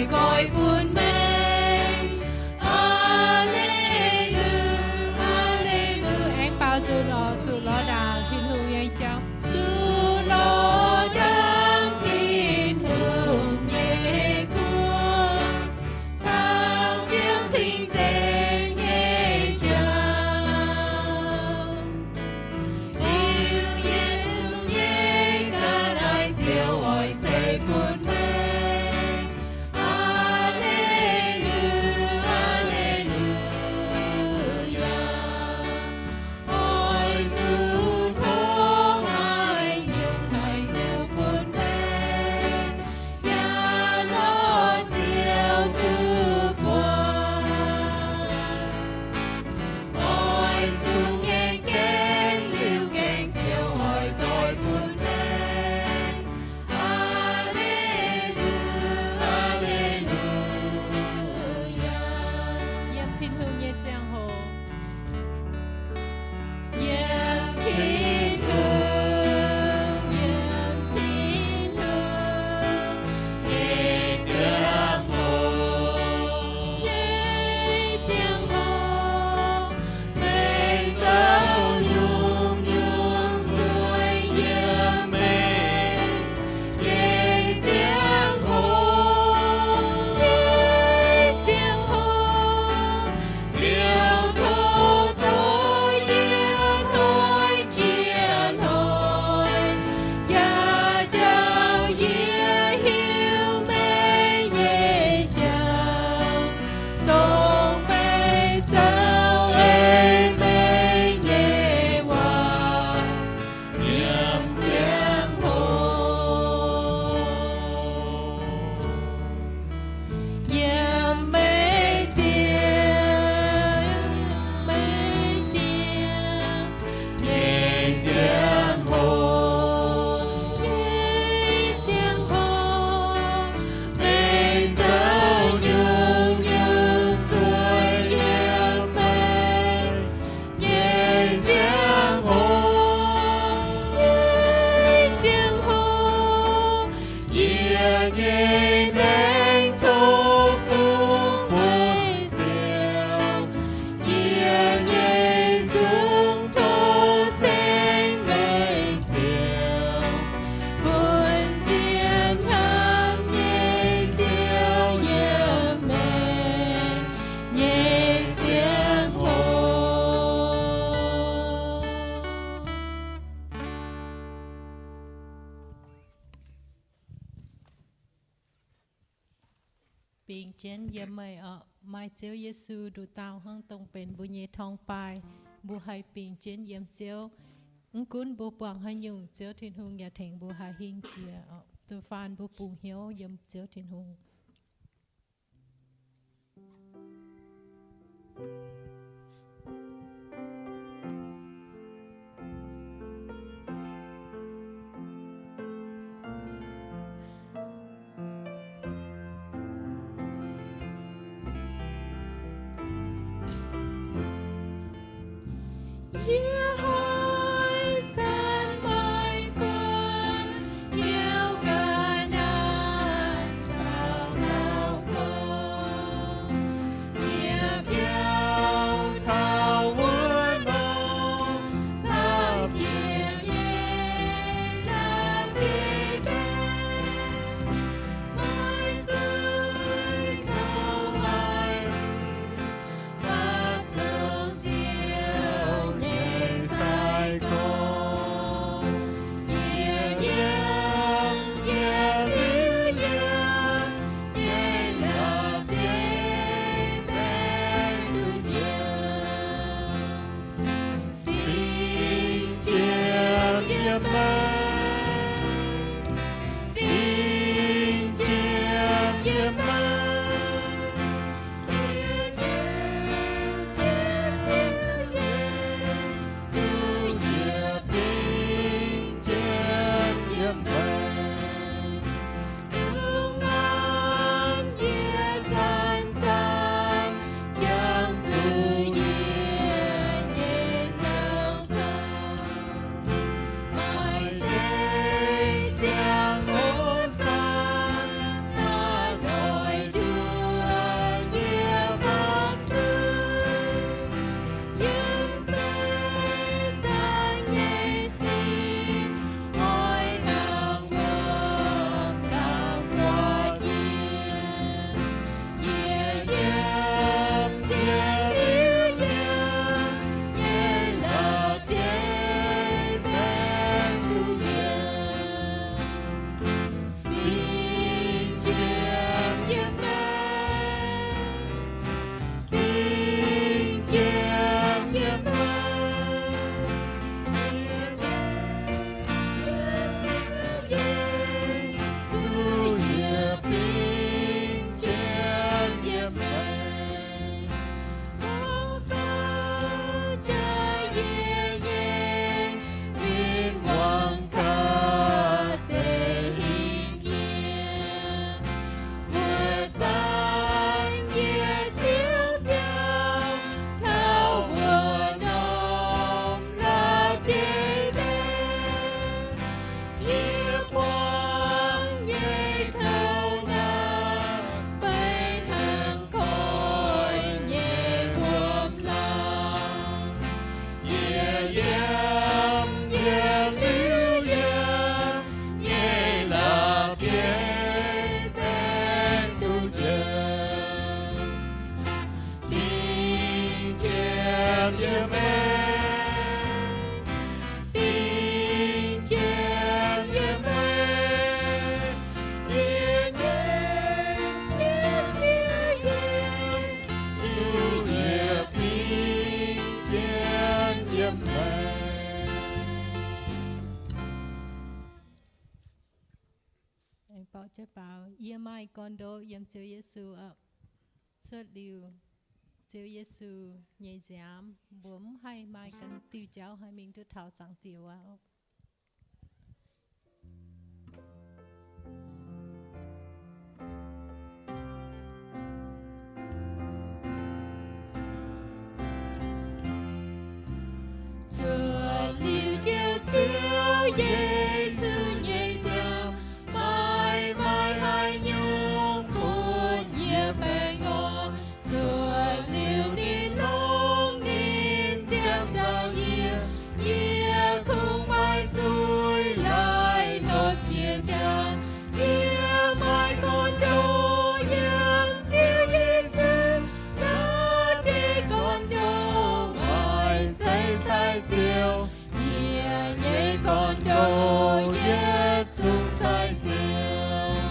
nqoi bun meih. Aa^le^lu, aa^le^lu. Aengx baaux nzunc oc, zuqc lorz ndaangc Tin-Hungh nyei jauv. Zuqc lorz ndaangc Tin-Hungh nyei guoqv, caux Ziouv cing-nzengc nyei jauv. Liuz yie zungv nyei ga'naaiv Ziouv oix ceix bun meih. Aa^le^lu, aa^le^lu, yaac oix zuqc tov haaix nyungc haaix nyungc bun meih, yaac lorz Ziouv duqv buatc. Oix zuqc ngaengc gaengv liuz gaengh Ziouv oix doix bun meih. Aa^le^lu, aa^le^lu, yaac yiem Tin-Hungh nyei ziangh hoc. Yiem Tin-Hungh, yiem Tin-Hungh nyei ziangh hoc, nyei ziangh hoc, meih zoux nyungc-nyungc zuiz yiem meih nyei ziangh hoc, nyei ziangh hoc. Ziouv tov doix yie, doix jiex hnoi, yaac jauv yie hiuv meih nyei jauv, dongh meih zoux ei meih nyei waac yiem ziangh hoc. Yiem meih ziex, meih ziex nyei ziangh hoc, nyei ziangh hoc, meih zoux nyungc-nyungc zuiz yiem meih nyei ziangh hoc, nyei ziangh hoc. Yie nyei maengc tov fungx meih Ziouv, yie nyei nzung tov ceng meih Ziouv, bun zien hnamv nyei Ziouv yiem meih nyei ziangh hoc. Bingx jienv yiem meih oc. Maaih Ziouv Yesu nduqc dauh hnangv dongh benx mbuo nyei torngv-baaih, mbuo haih bingx jienv yiem Ziouv. Mv gunv mbuo buangh haaix nyungc, Ziouv Tin-Hungh yaac tengx mbuo haih hingh jiex oc. Da'faanh mbuo bungx hnyouv yiem Ziouv Tin-Hungh. Yie haih zanc maiv guanh, hnyouv ga'naaiv caux nzauh gong. Yie biaux taux wuov norm laanh jiex nyei ndau-beih baeng, maiv zuqc kouv haic, baac zoux Ziouv nyei Yie maaih gorn-ndoqv yiem Ziouv Yesu oc. Cuotv liuz Ziouv Yesu nyei nziaamv, mbuo mv haih maaih ganh diuh jauv haih mingh duqv taux Zaangc Diex waac oc. Cuotv liuz Ziouv Yesu nyei nziaamv, maaih maaih haaix nyungc bun yie baengh orn. Cuotv liuz ninh longc ninh nziaamv nzauh yie, yie kungx maaih zuiz laaix lotv jiex jaax. Yie maaih gorn-ndoqv yiem Ziouv Yesu, naaiv deix gorn-ndoqv maaih zeiv cai Ziouv. Yie nyei gorn-ndoqv yietc zungv cai Ziouv.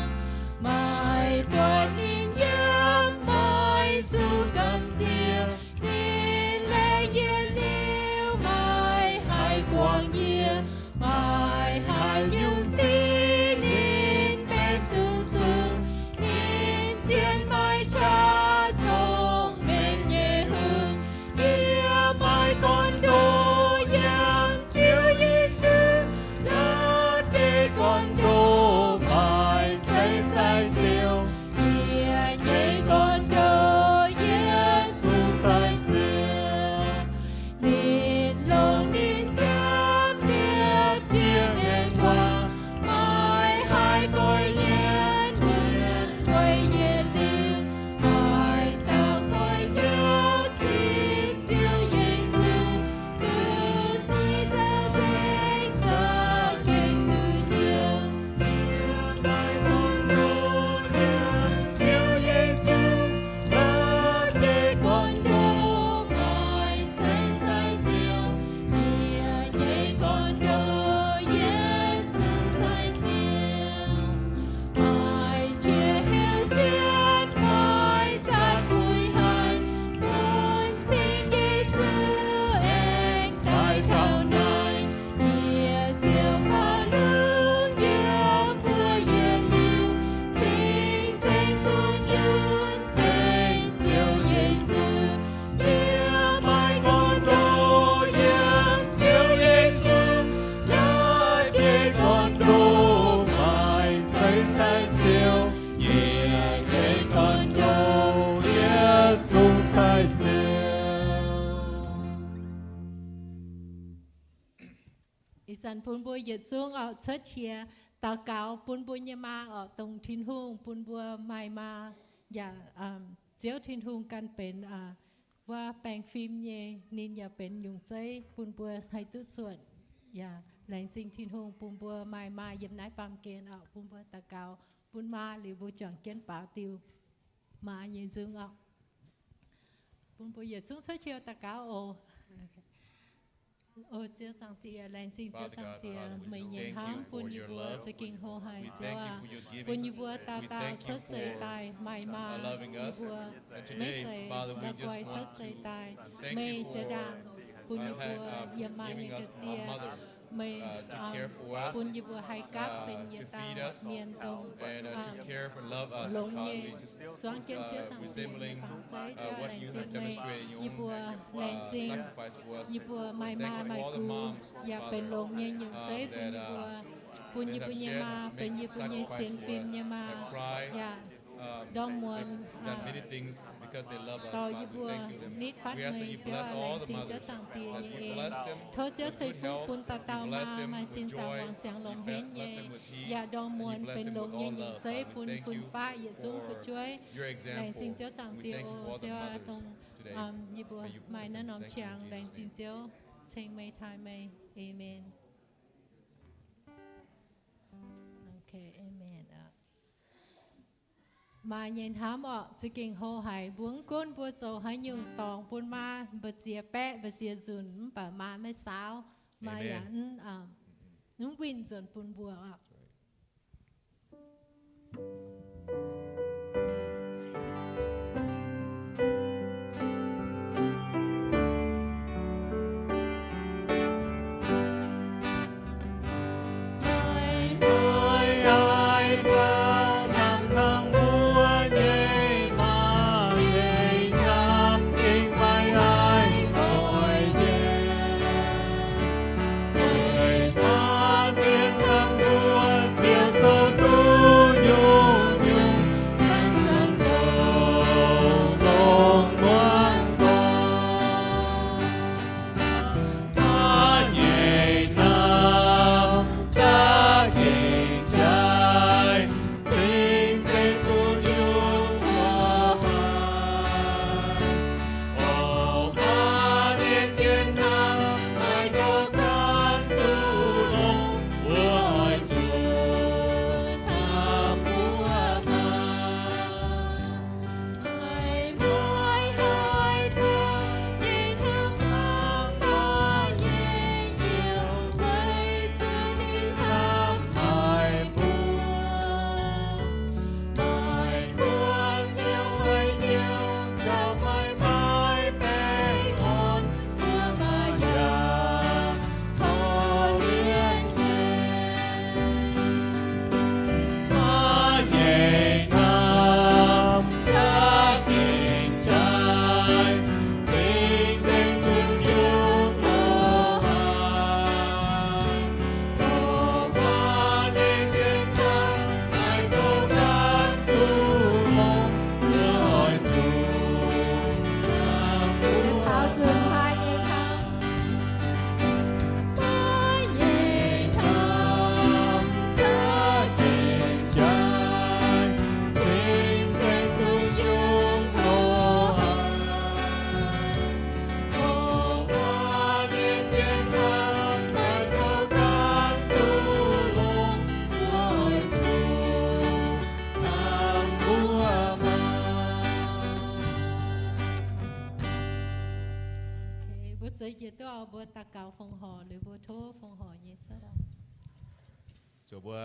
Maaih buatc ninh yiem, maaih zuqc gamh nziex. Ninh laengz yie liuz, maaih haih guangc yie. Maaih haaix nyungc sic ninh mbenc duqv zuqc. Ninh zien maaih qaqv cong-mengh nyei hungh. Yie maaih gorn-ndoqv yiem Ziouv Yesu, naaiv deix gorn-ndoqv maaih zeiv cai Ziouv. Yie nyei gorn-ndoqv yietc zungv cai Ziouv. Ninh longc ninh nziaamv liepc jiex ngaengc waac, maaih haih goiv yie, weic yie liuz, maaih dauh goiv yie cingx Ziouv Yesu, duqv ziex zaux nzengc za'gengh duqv Njoux. Yie ziouc faaux lungh yiem mbuo yietc liuz, cingx nzengc duqv nyunc nzengc Ziouv Yesu. Yie maaih gorn-ndoqv yiem Ziouv Yesu, naaiv deix gorn-ndoqv maaih zeiv cai Ziouv. Yie nyei gorn-ndoqv yietc zungv cai Ziouv. Ih zanc bun mbuo yietc zungv oc cuotv qiex daux gaux bun mbuo nyei maa oc, dongh Tin-Hungh bun mbuo maaih maa, yaac Ziouv Tin-Hungh ganh benx wuov baengh fim nyei, ninh yaac benx nyungc zeiv bun mbuo haih duqv cuotv. Yaac laengz zingh Tin-Hungh bun mbuo maaih maa yiem naaiv baamh gen oc. Bun mbuo daux gaux bun maa liuz mbuo juangc jienv baaux diuh maa nyei nzung oc. Bun mbuo yietc zungv cuotv qiex daux gaux oc. O Ziouv Zaangc Diex, laengz zingh Ziouv Zaangc Diex, meih nyei hnamv bun yie mbuo za'gengh hlo haic, Ziouv aac. Bun yie mbuo dauh dauh cuotv seix daaih maaih maa, yie mbuo maiv zeiz la'guaih cuotv seix daaih. Meih jiex ndaangc bun yie mbuo yiem maa nyei ga'sie. Meih bun yie mbuo haih gapv benx yietc dauh mienh dongh longx nyei, zuangx jienv Ziouv Zaangc Diex nyei fangx zeiv. Ziouv aac, laengz zingh meih, yie mbuo laengz zingh yie mbuo maaih maa maaih gux, yaac benx longx nyei nyungc zeiv bun yie mbuo. Bun yie mbuo nyei maa benx yie mbuo nyei sienx fim nyei maa, yaac ndorm muonz dorh yie mbuo nitv fatv meih. Ziouv aac, laengz zingh Ziouv Zaangc Diex nyei en. Tov Ziouv ceix fuqv bun dauh dauh maa maaih sin zaangc wangc siangx longx henv nyei, yaac ndorm muonz benx longx nyei nyungc zeiv bun fun-faqv yietc zungv fu'jueiv. Laengz zingh Ziouv Zaangc Diex oc. Ziouv aac, dongh yie mbuo maaih naaiv norm qangx, laengz zingh Ziouv ceng meih taaih meih. Aamen. Maa nyei hnamv orqc, za'gengh hlo haic. Mbuo mv gunv mbuo zoux haaix nyungc dorngc bun maa, mbu'ziex baeqv, mbu'ziex nzunc, mv baac maa maiv saauv. Maa yaac mv winh nzunc bun mbuo orqc. Zoux njiec duqv oc, mbuo daux gaux fongc horc, liuz mbuo tov fongc horc nyei cuotv oc. Zoux mbuo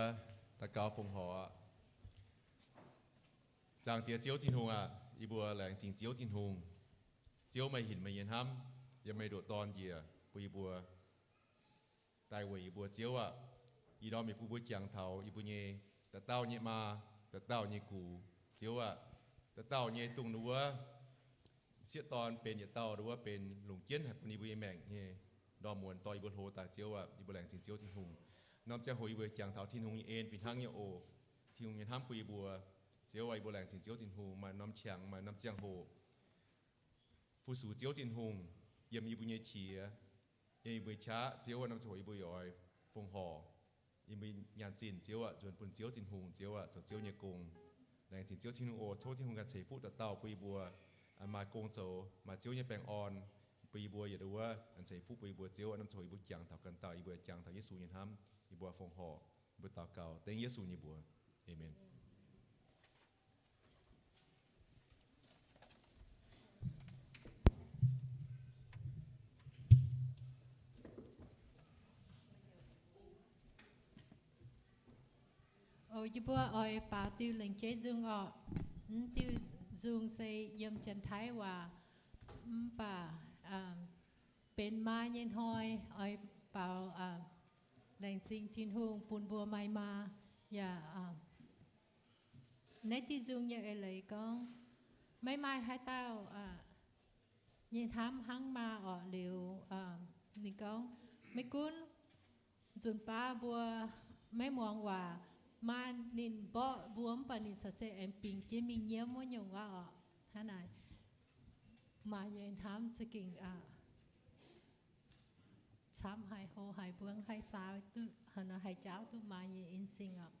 daux gaux fongc horc. Zaangc Diex Ziouv Tin-Hungh aac, yie mbuo laengz zingh Ziouv Tin-Hungh. Ziouv, meih hinc meih nyei hnamv yiem meih ndoqc Dorn njiec bun yie mbuo, daaih weic yie mbuo. Ziouv aac, ih ndorm meih bun mbuo jangx taux yie mbuo nyei dauh dauh nyei maa, dauh dauh nyei gux. Ziouv aac, dauh dauh nyei dongh wuov sieqv dorn benx yietc dauh wuov benx longc jienv haic bun yie mbuo nyei maengc nyei ndorm muonz dorh yie mbuo hlo daaih. Ziouv aac, yie mbuo laengz zingh Ziouv Tin-Hungh. Norm ziangh hoc yie mbuo jangx taux Tin-Hungh nyei en fih hnangv nyei oc. Tin-Hungh nyei hnamv bun yie mbuo. Ziouv aac, yie mbuo laengz zingh Ziouv Tin-Hungh. Maaih norm qangx, maaih norm ziangh hoc fu-sux Ziouv Tin-Hungh yiem yie mbuo nyei qiex, yiem yie mbuo nyei qaqv. Ziouv aac, norm ziangh hoc yie mbuo yaac oix fongc horc, yie mbuo nyaanh zinh. Ziouv aac, nzuonx bun Ziouv Tin-Hungh. Ziouv aac, zoux Ziouv nyei gong. Laengz zingh Ziouv Tin-Hungh oc. Tov Tin-Hungh ganh ceix fuqv dauh dauh bun yie mbuo maaih gong zoux, maaih Ziouv nyei baengh orn bun yie mbuo yietc wuov. Ceix fuqv bun yie mbuo. Ziouv aac, norm ziangh hoc yie mbuo jangx taux ganh dauh, yie mbuo jangx taux Yesu nyei hnamv. Yie mbuo fongc horc, yie mbuo daux gaux dengv Yesu nyei mbuox. Aamen. O, yie mbuo oix baaux diuh lengc jeiv nzung orqc. Mv diuh nzung se yiem Janx-Taiv waac, mv baac benx maa nyei hnoi oix baaux laengz zingh Tin-Hungh bun mbuo maaih maa. Yaac naaiv diuh nzung nyei eix leiz gorngv, maiv maaih haaix dauh nyei hnamv hnangv maa orqc. Liuz ninh gorngv, maiv gunv nzunc baav mbuo maiv muangx waac, maa ninh mborqv mbuo mv baac ninh caux se aengx bingx jienv mingh nyiemv wuov nyungc waac orqc. Hnangv naaic, maa nyei hnamv za'gengh camv haic, hlo haic, mbuo haih saau duqv, haih jaauv duqv maa nyei en-zingh orqc.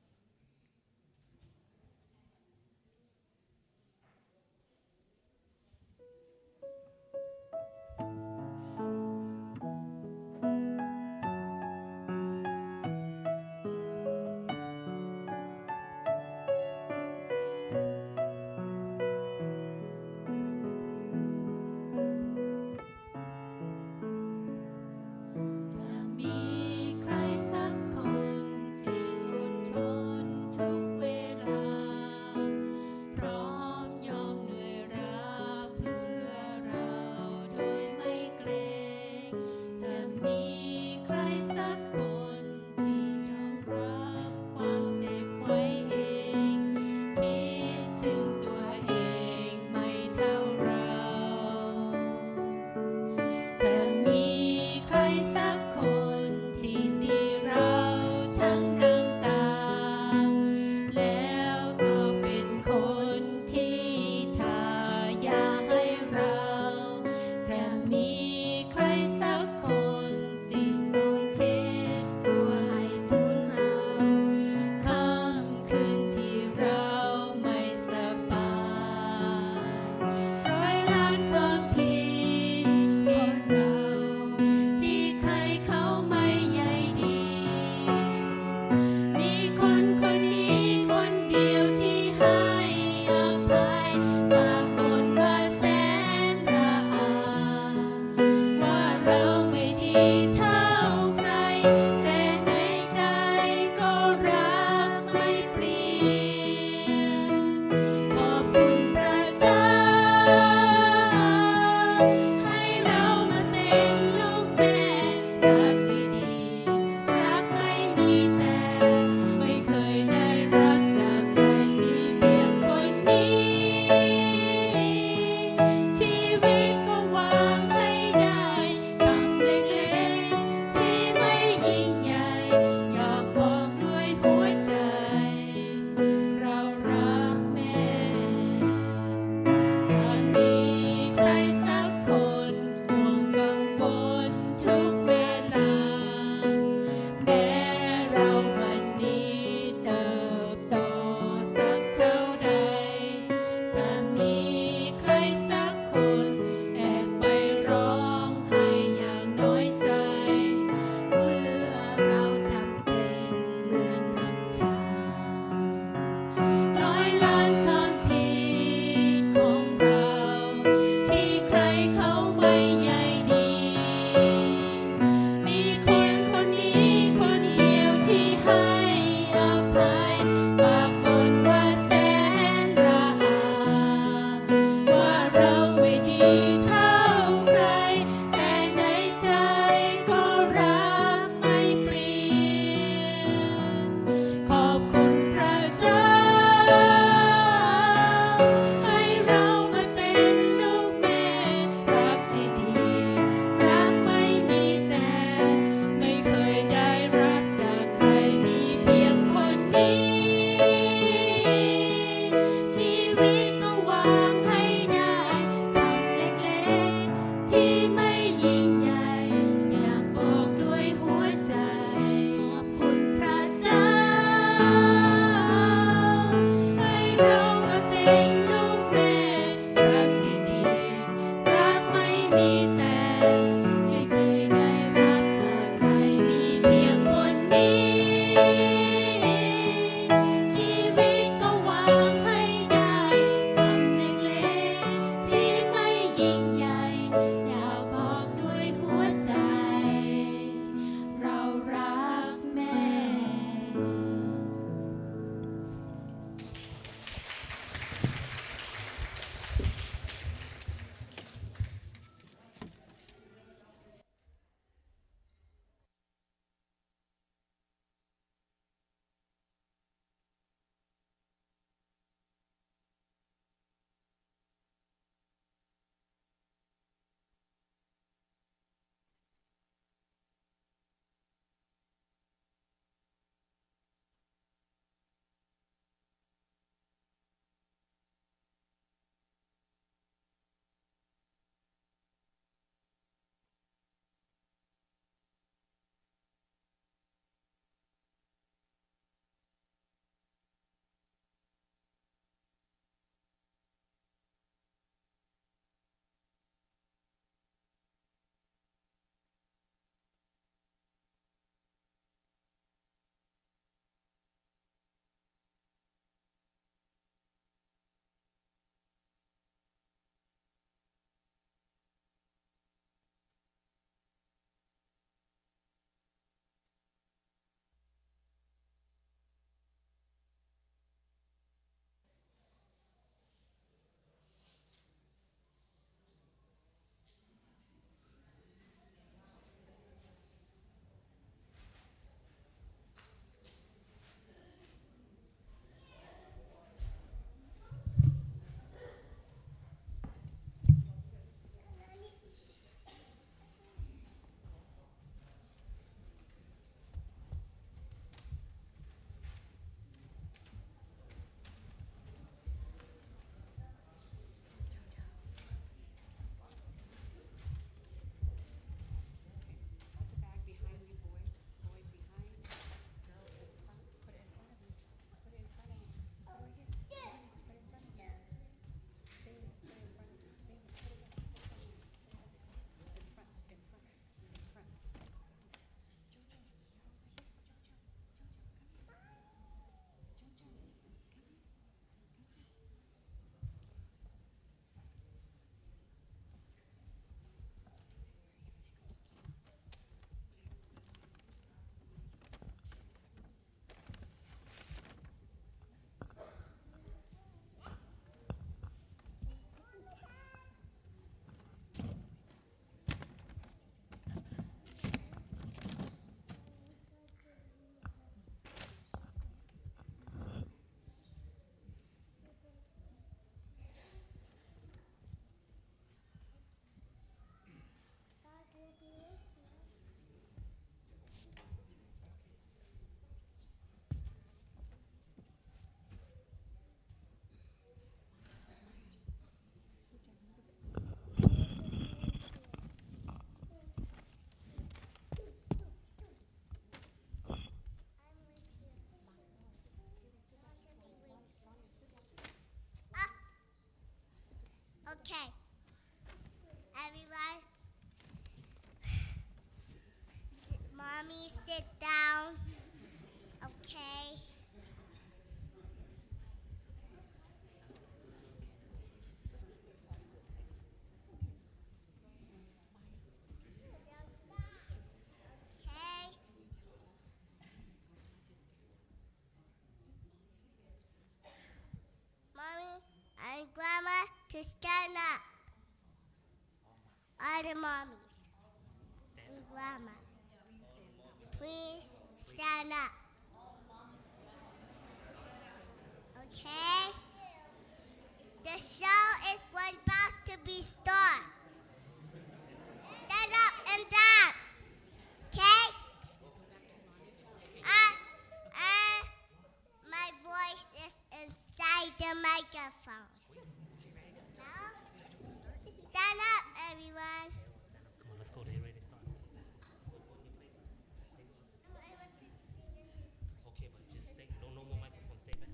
Okay. Everyone, s-, mommy, sit down. Okay. Okay. Mommy and Grandma to stand up. All the mommies and grandmas, please stand up. Okay? The show is about to be start. Stand up and dance. Okay? I, I My voice is inside the microphone. Stand up, everyone. Come on, let's go. They ready to start. Okay, but just stay. No, no more microphone. Stay back.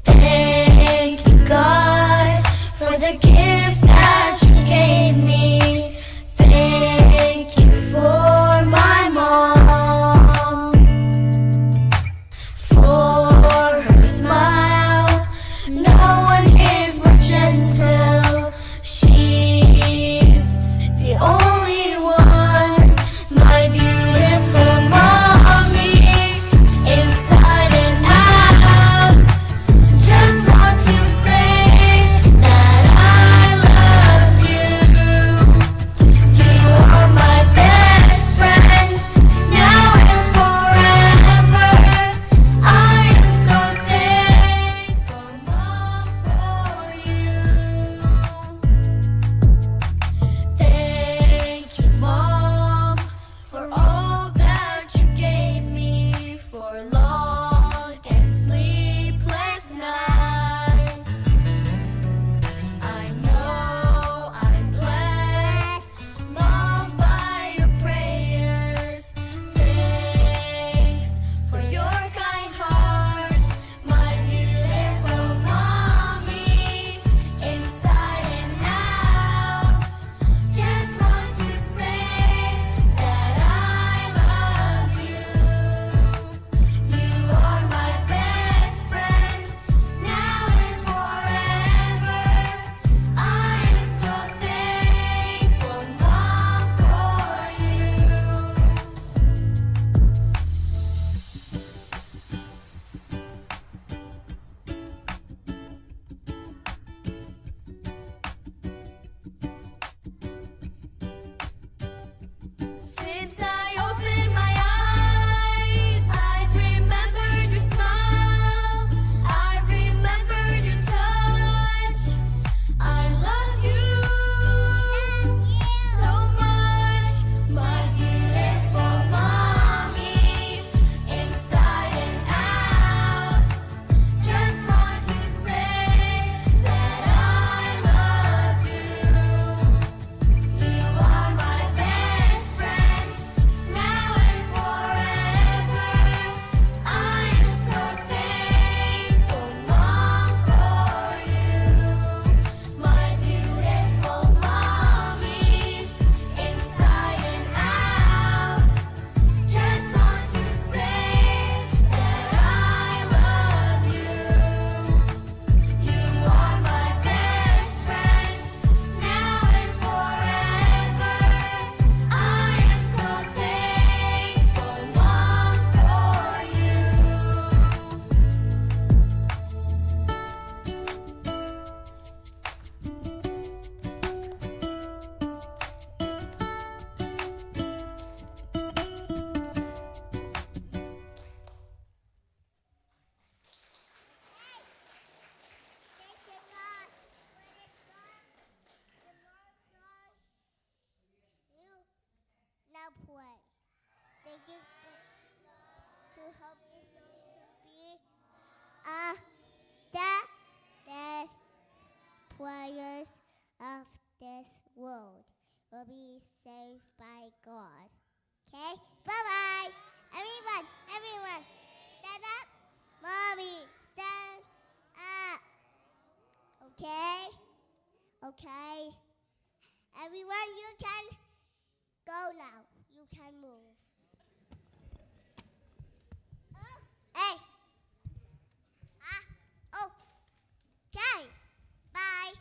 Thank you, God, for the gift that you gave me. Thank you for my mom. For her smile, no one is more gentle. She's the only one, my beautiful mommy, inside and out. Just want to say that I love you. You are my best friend, now and forever. I am so thankful, Mom, for you. Thank you, Mom, for all that you gave me, for long and sleepless nights. I know I'm blessed, Mom, by your prayers. Thanks for your kind heart, my beautiful mommy, inside and out. Just want to say that I love you. You are my best friend, now and forever. I am so thankful, Mom, for you. Since I opened my eyes, I've remembered your smile. I've remembered your touch. I love you so much, my beautiful mommy, inside and out. Just want to say that I love you. You are my best friend, now and forever. I am so thankful, Mom, for you, my beautiful mommy, inside and out. Just want to say that I love you. You are my best friend, now and forever. I am so thankful, Mom, for you. Now pray. Thank you to help this song to be a status prayers. of this world will be saved by God. Okay? Bye-bye. Everyone, everyone, stand up. Mommy, stand up. Okay? Okay. Everyone, you can go now. You can move. Oh, hey. Ah, oh. Okay. Bye.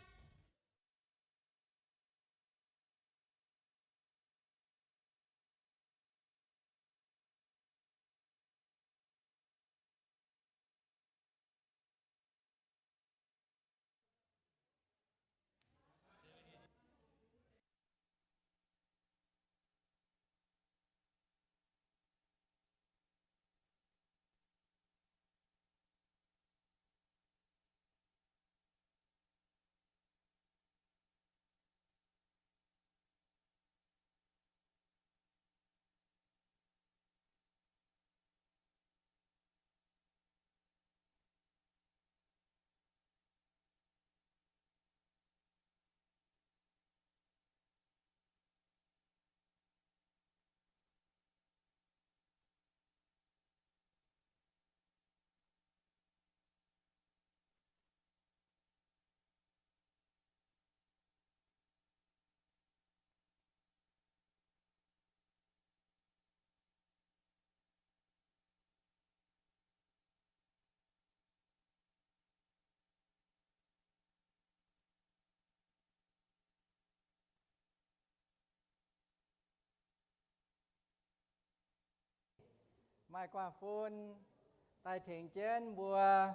maaih guanh fun daaih tengx jienv mbuo,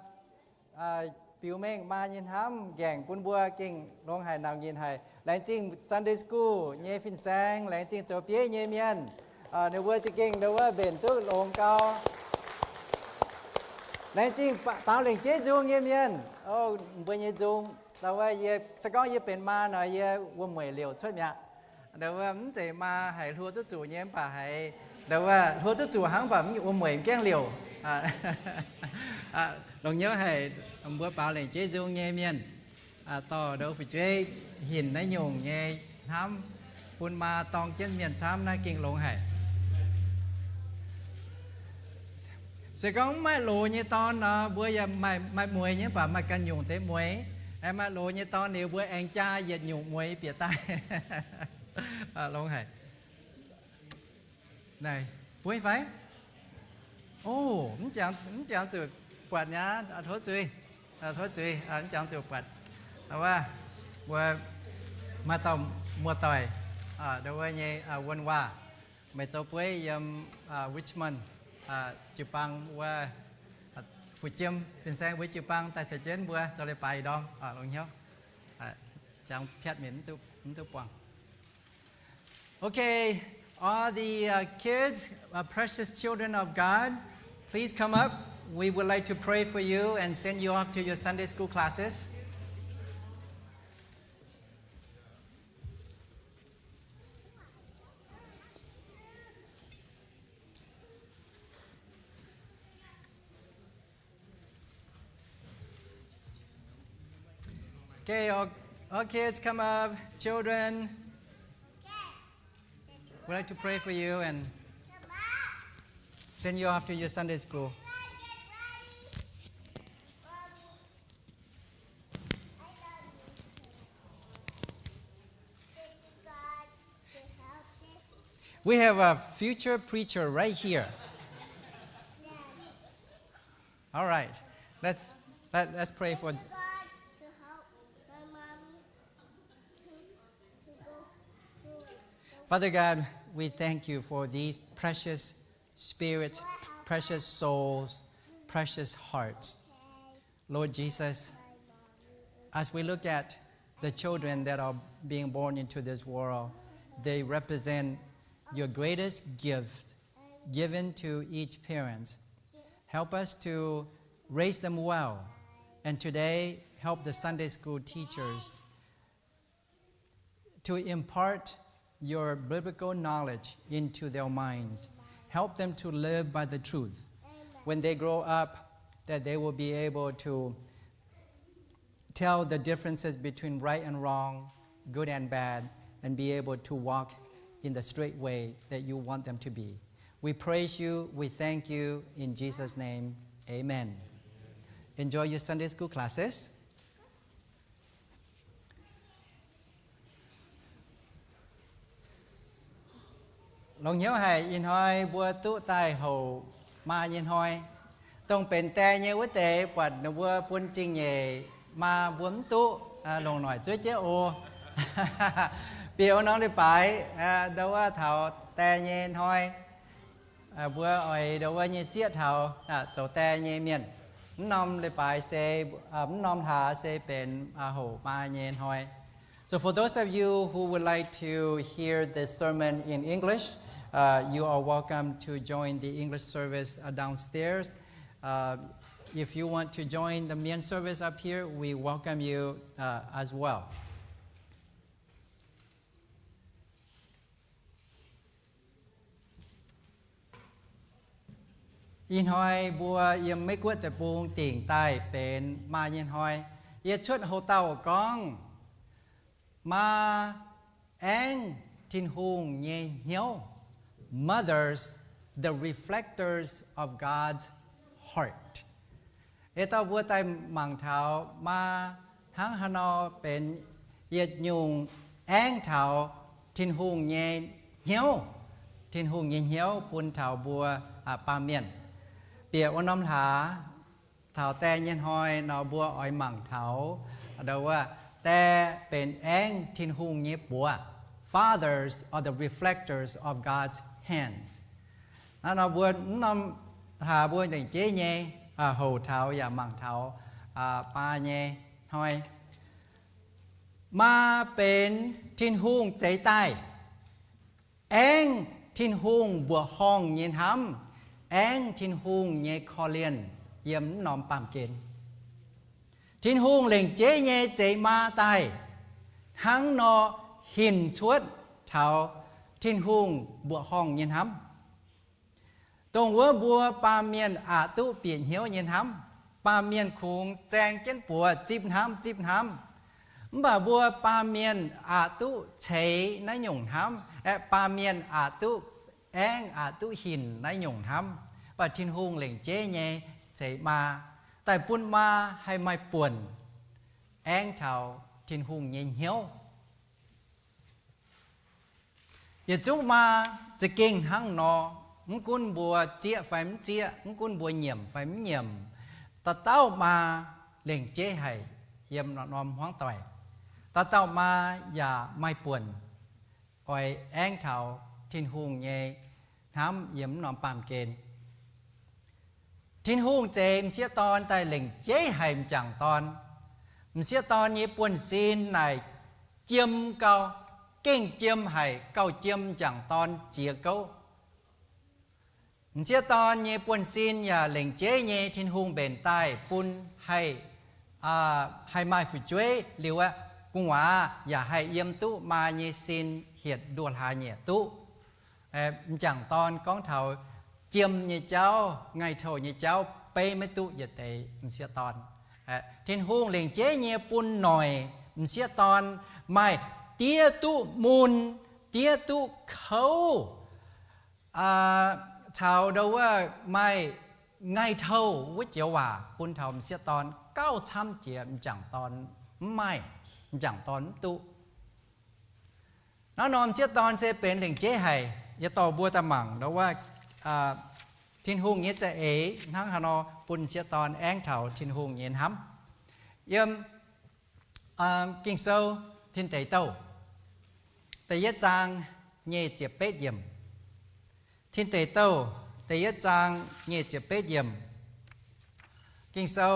biux mengh maa nyei hnamv nqaengc bun mbuo gengh longx haic, nangc nyinc haic. Laengz zingh Sunday School nyei fin-saeng, laengz zingh zoux bieiv nyei mienh. Ninh mbuo za'gengh ndau wuov mbenc duqv longx gau. Laengz zingh baaux lengc jeiv nzung nyei mienh. O, mbuo nyei nzung, ndau wuov yie se gorngv yie benx maa nor, yie wuom-mueic liouc cuotv mi'aqv. Ndau wuov mv zeiz maa haiz hluo duqv zuqc nyei, mv baac haiz ndau wuov hluo duqv zuqc hnangv, mv baac wuom-mueic mv gaengh liouc. Longx hnyouv haic mbuo baaux lengc jeiv nzung nyei mienh, dorh ndau fu'jueiv hinc naaiv nyungc nyei hnamv bun maa dorng jienv mienh camv naaiv gengh longx haic. Se gorngv mv maaih loz nyei dorn nor, mbuo yaac maaih, maaih mueiz nyei, mv baac maaih ganh nyungc deix mueiz. Maaih loz nyei dorn liuz, mbuo aengx jaa yietc nyungc mueiz bieqc daaih. Longx haic. Naaic, bueix fai? O, mv jangx, mv jangx zuqc buatc nyei aqv, tov zuiz, tov zuiz, mv jangx zuqc buatc. Wuov, mbuo maaih dauh muoz-doic, ndau wuov nyei wuonh waac, meih zoux bueiv yiem Richmond jiu-baang wuov, fu'jiem fin-saeng mbuo jiu-baang daaih caux jienv mbuo zoux leiz-baaix ih ndorm, longx hnyouv. Jangx piatv mienh mv duqv buangh. Okay, all the uh, kids, uh, precious children of God, please come up. We would like to pray for you and send you off to your Sunday school classes. Okay, all, all kids come up. Children, we'd like to pray for you and send you off to your Sunday school. We have a future preacher right here. All right. Let's, let, let's pray for. Father God, we thank you for these precious spirits, precious souls, precious hearts. Lord Jesus, as we look at the children that are being born into this world, they represent your greatest gift given to each parent. Help us to raise them well, and today help the Sunday school teachers to impart your biblical knowledge into their minds. Help them to live by the truth. When they grow up, that they will be able to tell the differences between right and wrong, good and bad, and be able to walk in the straight way that you want them to be. We praise you, we thank you in Jesus' name. Amen. Enjoy your Sunday school classes. Longx hnyouv haic, ih hnoi mbuo duqv daaih houc maa nyei hnoi. Dongh benx die nyei wuov deix buatc ninh mbuo bun zingh nyeic maa mbuo mv duqv, longc noic zuov jienv oc. Bieqc wuov norm leiz-baaix, ndo wuov taux die nyei hnoi, mbuo oix ndo wuov nyei zieqv taux zoux die nyei mienh. Mv norm leiz-baaix se, mv norm hlaax se benx houc maa nyei hnoi. So for those of you who would like to hear the sermon in English, uh, you are welcome to join the English service, uh, downstairs. Uh, if you want to join the Mien service up here, we welcome you, uh, as well. Ih hnoi mbuo yiem Meiv Guoqv deic-bung dingc daaih benx maa nyei hnoi. Yie cuotv houc dauh gorngv, maa aengv Tin-Hungh nyei hnyouv, mothers, the reflectors of God's heart. Yie dorh mbuo daaih mangc taux maa hnangv haaix nor benx yietc nyungc aengv taux Tin-Hungh nyei hnyouv, Tin-Hungh nyei hnyouv bun taux mbuo baamh mienh. Bieqc wuov norm hlaax, taux die nyei hnoi nor mbuo oix mangc taux ndo wuov, die benx aengv Tin-Hungh nyei buoz. Fathers are the reflectors of God's hands. Naaiv nor mbuo mv norm hlaax mbuo lengc jeiv nyei houc taux yaac mangc taux maa nyei hnoi. Maa benx Tin-Hungh zeix daaih, aengv Tin-Hungh mbuoqc horngh nyei hnamv, aengv Tin-Hungh nyei korv-lienh yiem mv norm baamh gen. Tin-Hungh lengc jeiv nyei zeix maa daaih, hnangv nor hinc cuotv taux Tin-Hungh mbuoqc horngh nyei hnamv. Dongh wuov mbuo baamh mienh aqc duqv bieqc hnyouv nyei hnamv. Baamh mienh kungx zaeng jienv buoz zipv hnamv, zipv hnamv. Mv baac mbuo baamh mienh aqc duqv ceix naaiv nyungc hnamv, aeqv, baamh mienh aqc duqv aengv, aqc duqv hinc naaiv nyungc hnamv. Mv baac Tin-Hungh lengc jeiv nyei zeix maa daaih bun maa haih maaih buonc aengv taux Tin-Hungh nyei hnyouv. Yietc zungv maa za'gengh hnangv nor, mv gunv mbuo zieqv fai mv zieqv, mv gunv mbuo nyiemc fai mv nyiemc, dauh dauh maa lengc jeiv haic yiem norm hmuangv doic. Dauh dauh maa yaac maaih buonc oix aengv taux Tin-Hungh nyei hnamv yiem mv norm baamh gen. Tin-Hungh zeix m'sieqv dorn daaih lengc jeiv haic m'jangc dorn. M'sieqv dorn nyei buonv-sin naaic jiem gau, gengh jiem haic, gauh jiem m'jangc dorn ziex gouv. M'sieqv dorn nyei buonv-sin yaac lengc jeiv nyei Tin-Hungh mbenc daaih bun haih, haih maaih fu'jueiv liuz aqv, gu'nguaaz yaac haih yiem duqv maa nyei sin hietc nduoh hlaax nyieqc duqv. M'jangc dorn gorngv taux jiem nyei jauv, ngaih touh nyei jauv beiv maiv duqv yietc deix m'sieqv dorn. Tin-Hungh lengc jeiv nyei bun noic m'sieqv dorn maaih diev duqv mun, diev duqv kouv, caux ndo wuov maaih ngaih touh wuov joux waac bun taux m'sieqv dorn gauh camv jiex m'jangc dorn mv maaih, m'jangc dorn mv duqv. Naaiv norm m'sieqv dorn se benx lengc jeiv haic. Yie dorh mbuo daaih mangc ndo wuov, Tin-Hungh nyei za'eix hnangv haaix nor bun m'sieqv dorn aengv taux Tin-Hungh nyei hnamv. Yiem Ging-Sou Tin Deic Douh da'yietv zaang nyic ziepc betv yiemc. Tin Deic Douh da'yietv zaang nyic ziepc betv yiemc. Ging-Sou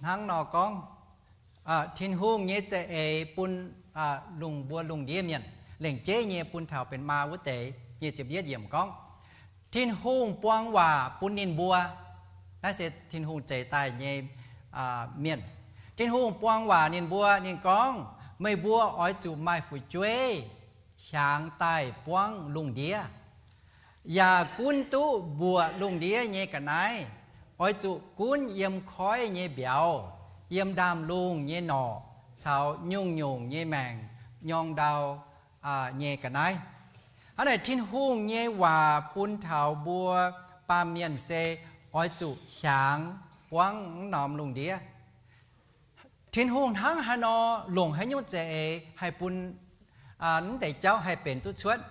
hnangv nor gorngv, Tin-Hungh nyei za'eix bun lungh mbuo lungh ndiev mienh, lengc jeiv nyei bun taux benx maa wuov deix. Nyic ziepc yietv yiemc gorngv, Tin-Hungh buang waac bun ninh mbuo. Naaiv se Tin-Hungh zeix daaih nyei mienh. Tin-Hungh buang waac ninh mbuo, ninh gorngv, Meih mbuo oix zuqc maaih fu'jueiv hiaangx daaih buangv lungh ndiev, yaac gunv duqv mbuoqc lungh ndiev nyei ga'naaiv. Oix zuqc gunv yiem koiv nyei mbiauz, yiem ndaamv-lungh nyei norqc, caux nyungc-nyungc nyei maengc, nyorng ndau nyei ga'naaiv. Hnangv naaic Tin-Hungh nyei waac bun taux mbuo baamh mienh se oix zuqc hiaangx buangv m'normh lungh ndiev. Tin-Hungh hnangv haaix nor longc haaix nyungc za'eix haih bun mv deix jauv haih benx duqv cuotv.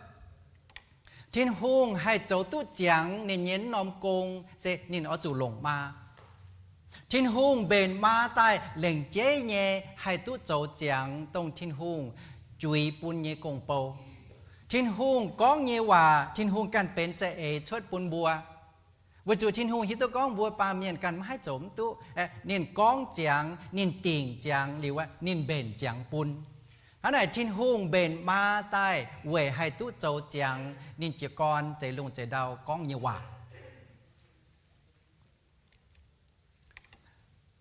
Tin-Hungh haih zoux duqv ziangx ninh nyei m'normh gong se ninh oix zuqc longc maa. Tin-Hungh mbenc maa daaih lengc jeiv nyei haih duqv zoux ziangx dongh Tin-Hungh juix bun nyei gong-bou. Tin-Hungh gorngv nyei waac Tin-Hungh ganh benx za'eix cuotv bun mbuo. Weic zuqc Tin-Hungh hiuv duqv gorngv mbuo baamh mienh ganh maiv haih zoux mv duqv. Ninh gorngv ziangx, ninh dingc ziangx liuz, ninh mbenc ziangx bun. Hnangv naaic Tin-Hungh mbenc maa daaih weic haih duqv zoux ziangx ninh jiez gorn zeix lungh zeix ndau gorngv nyei waac.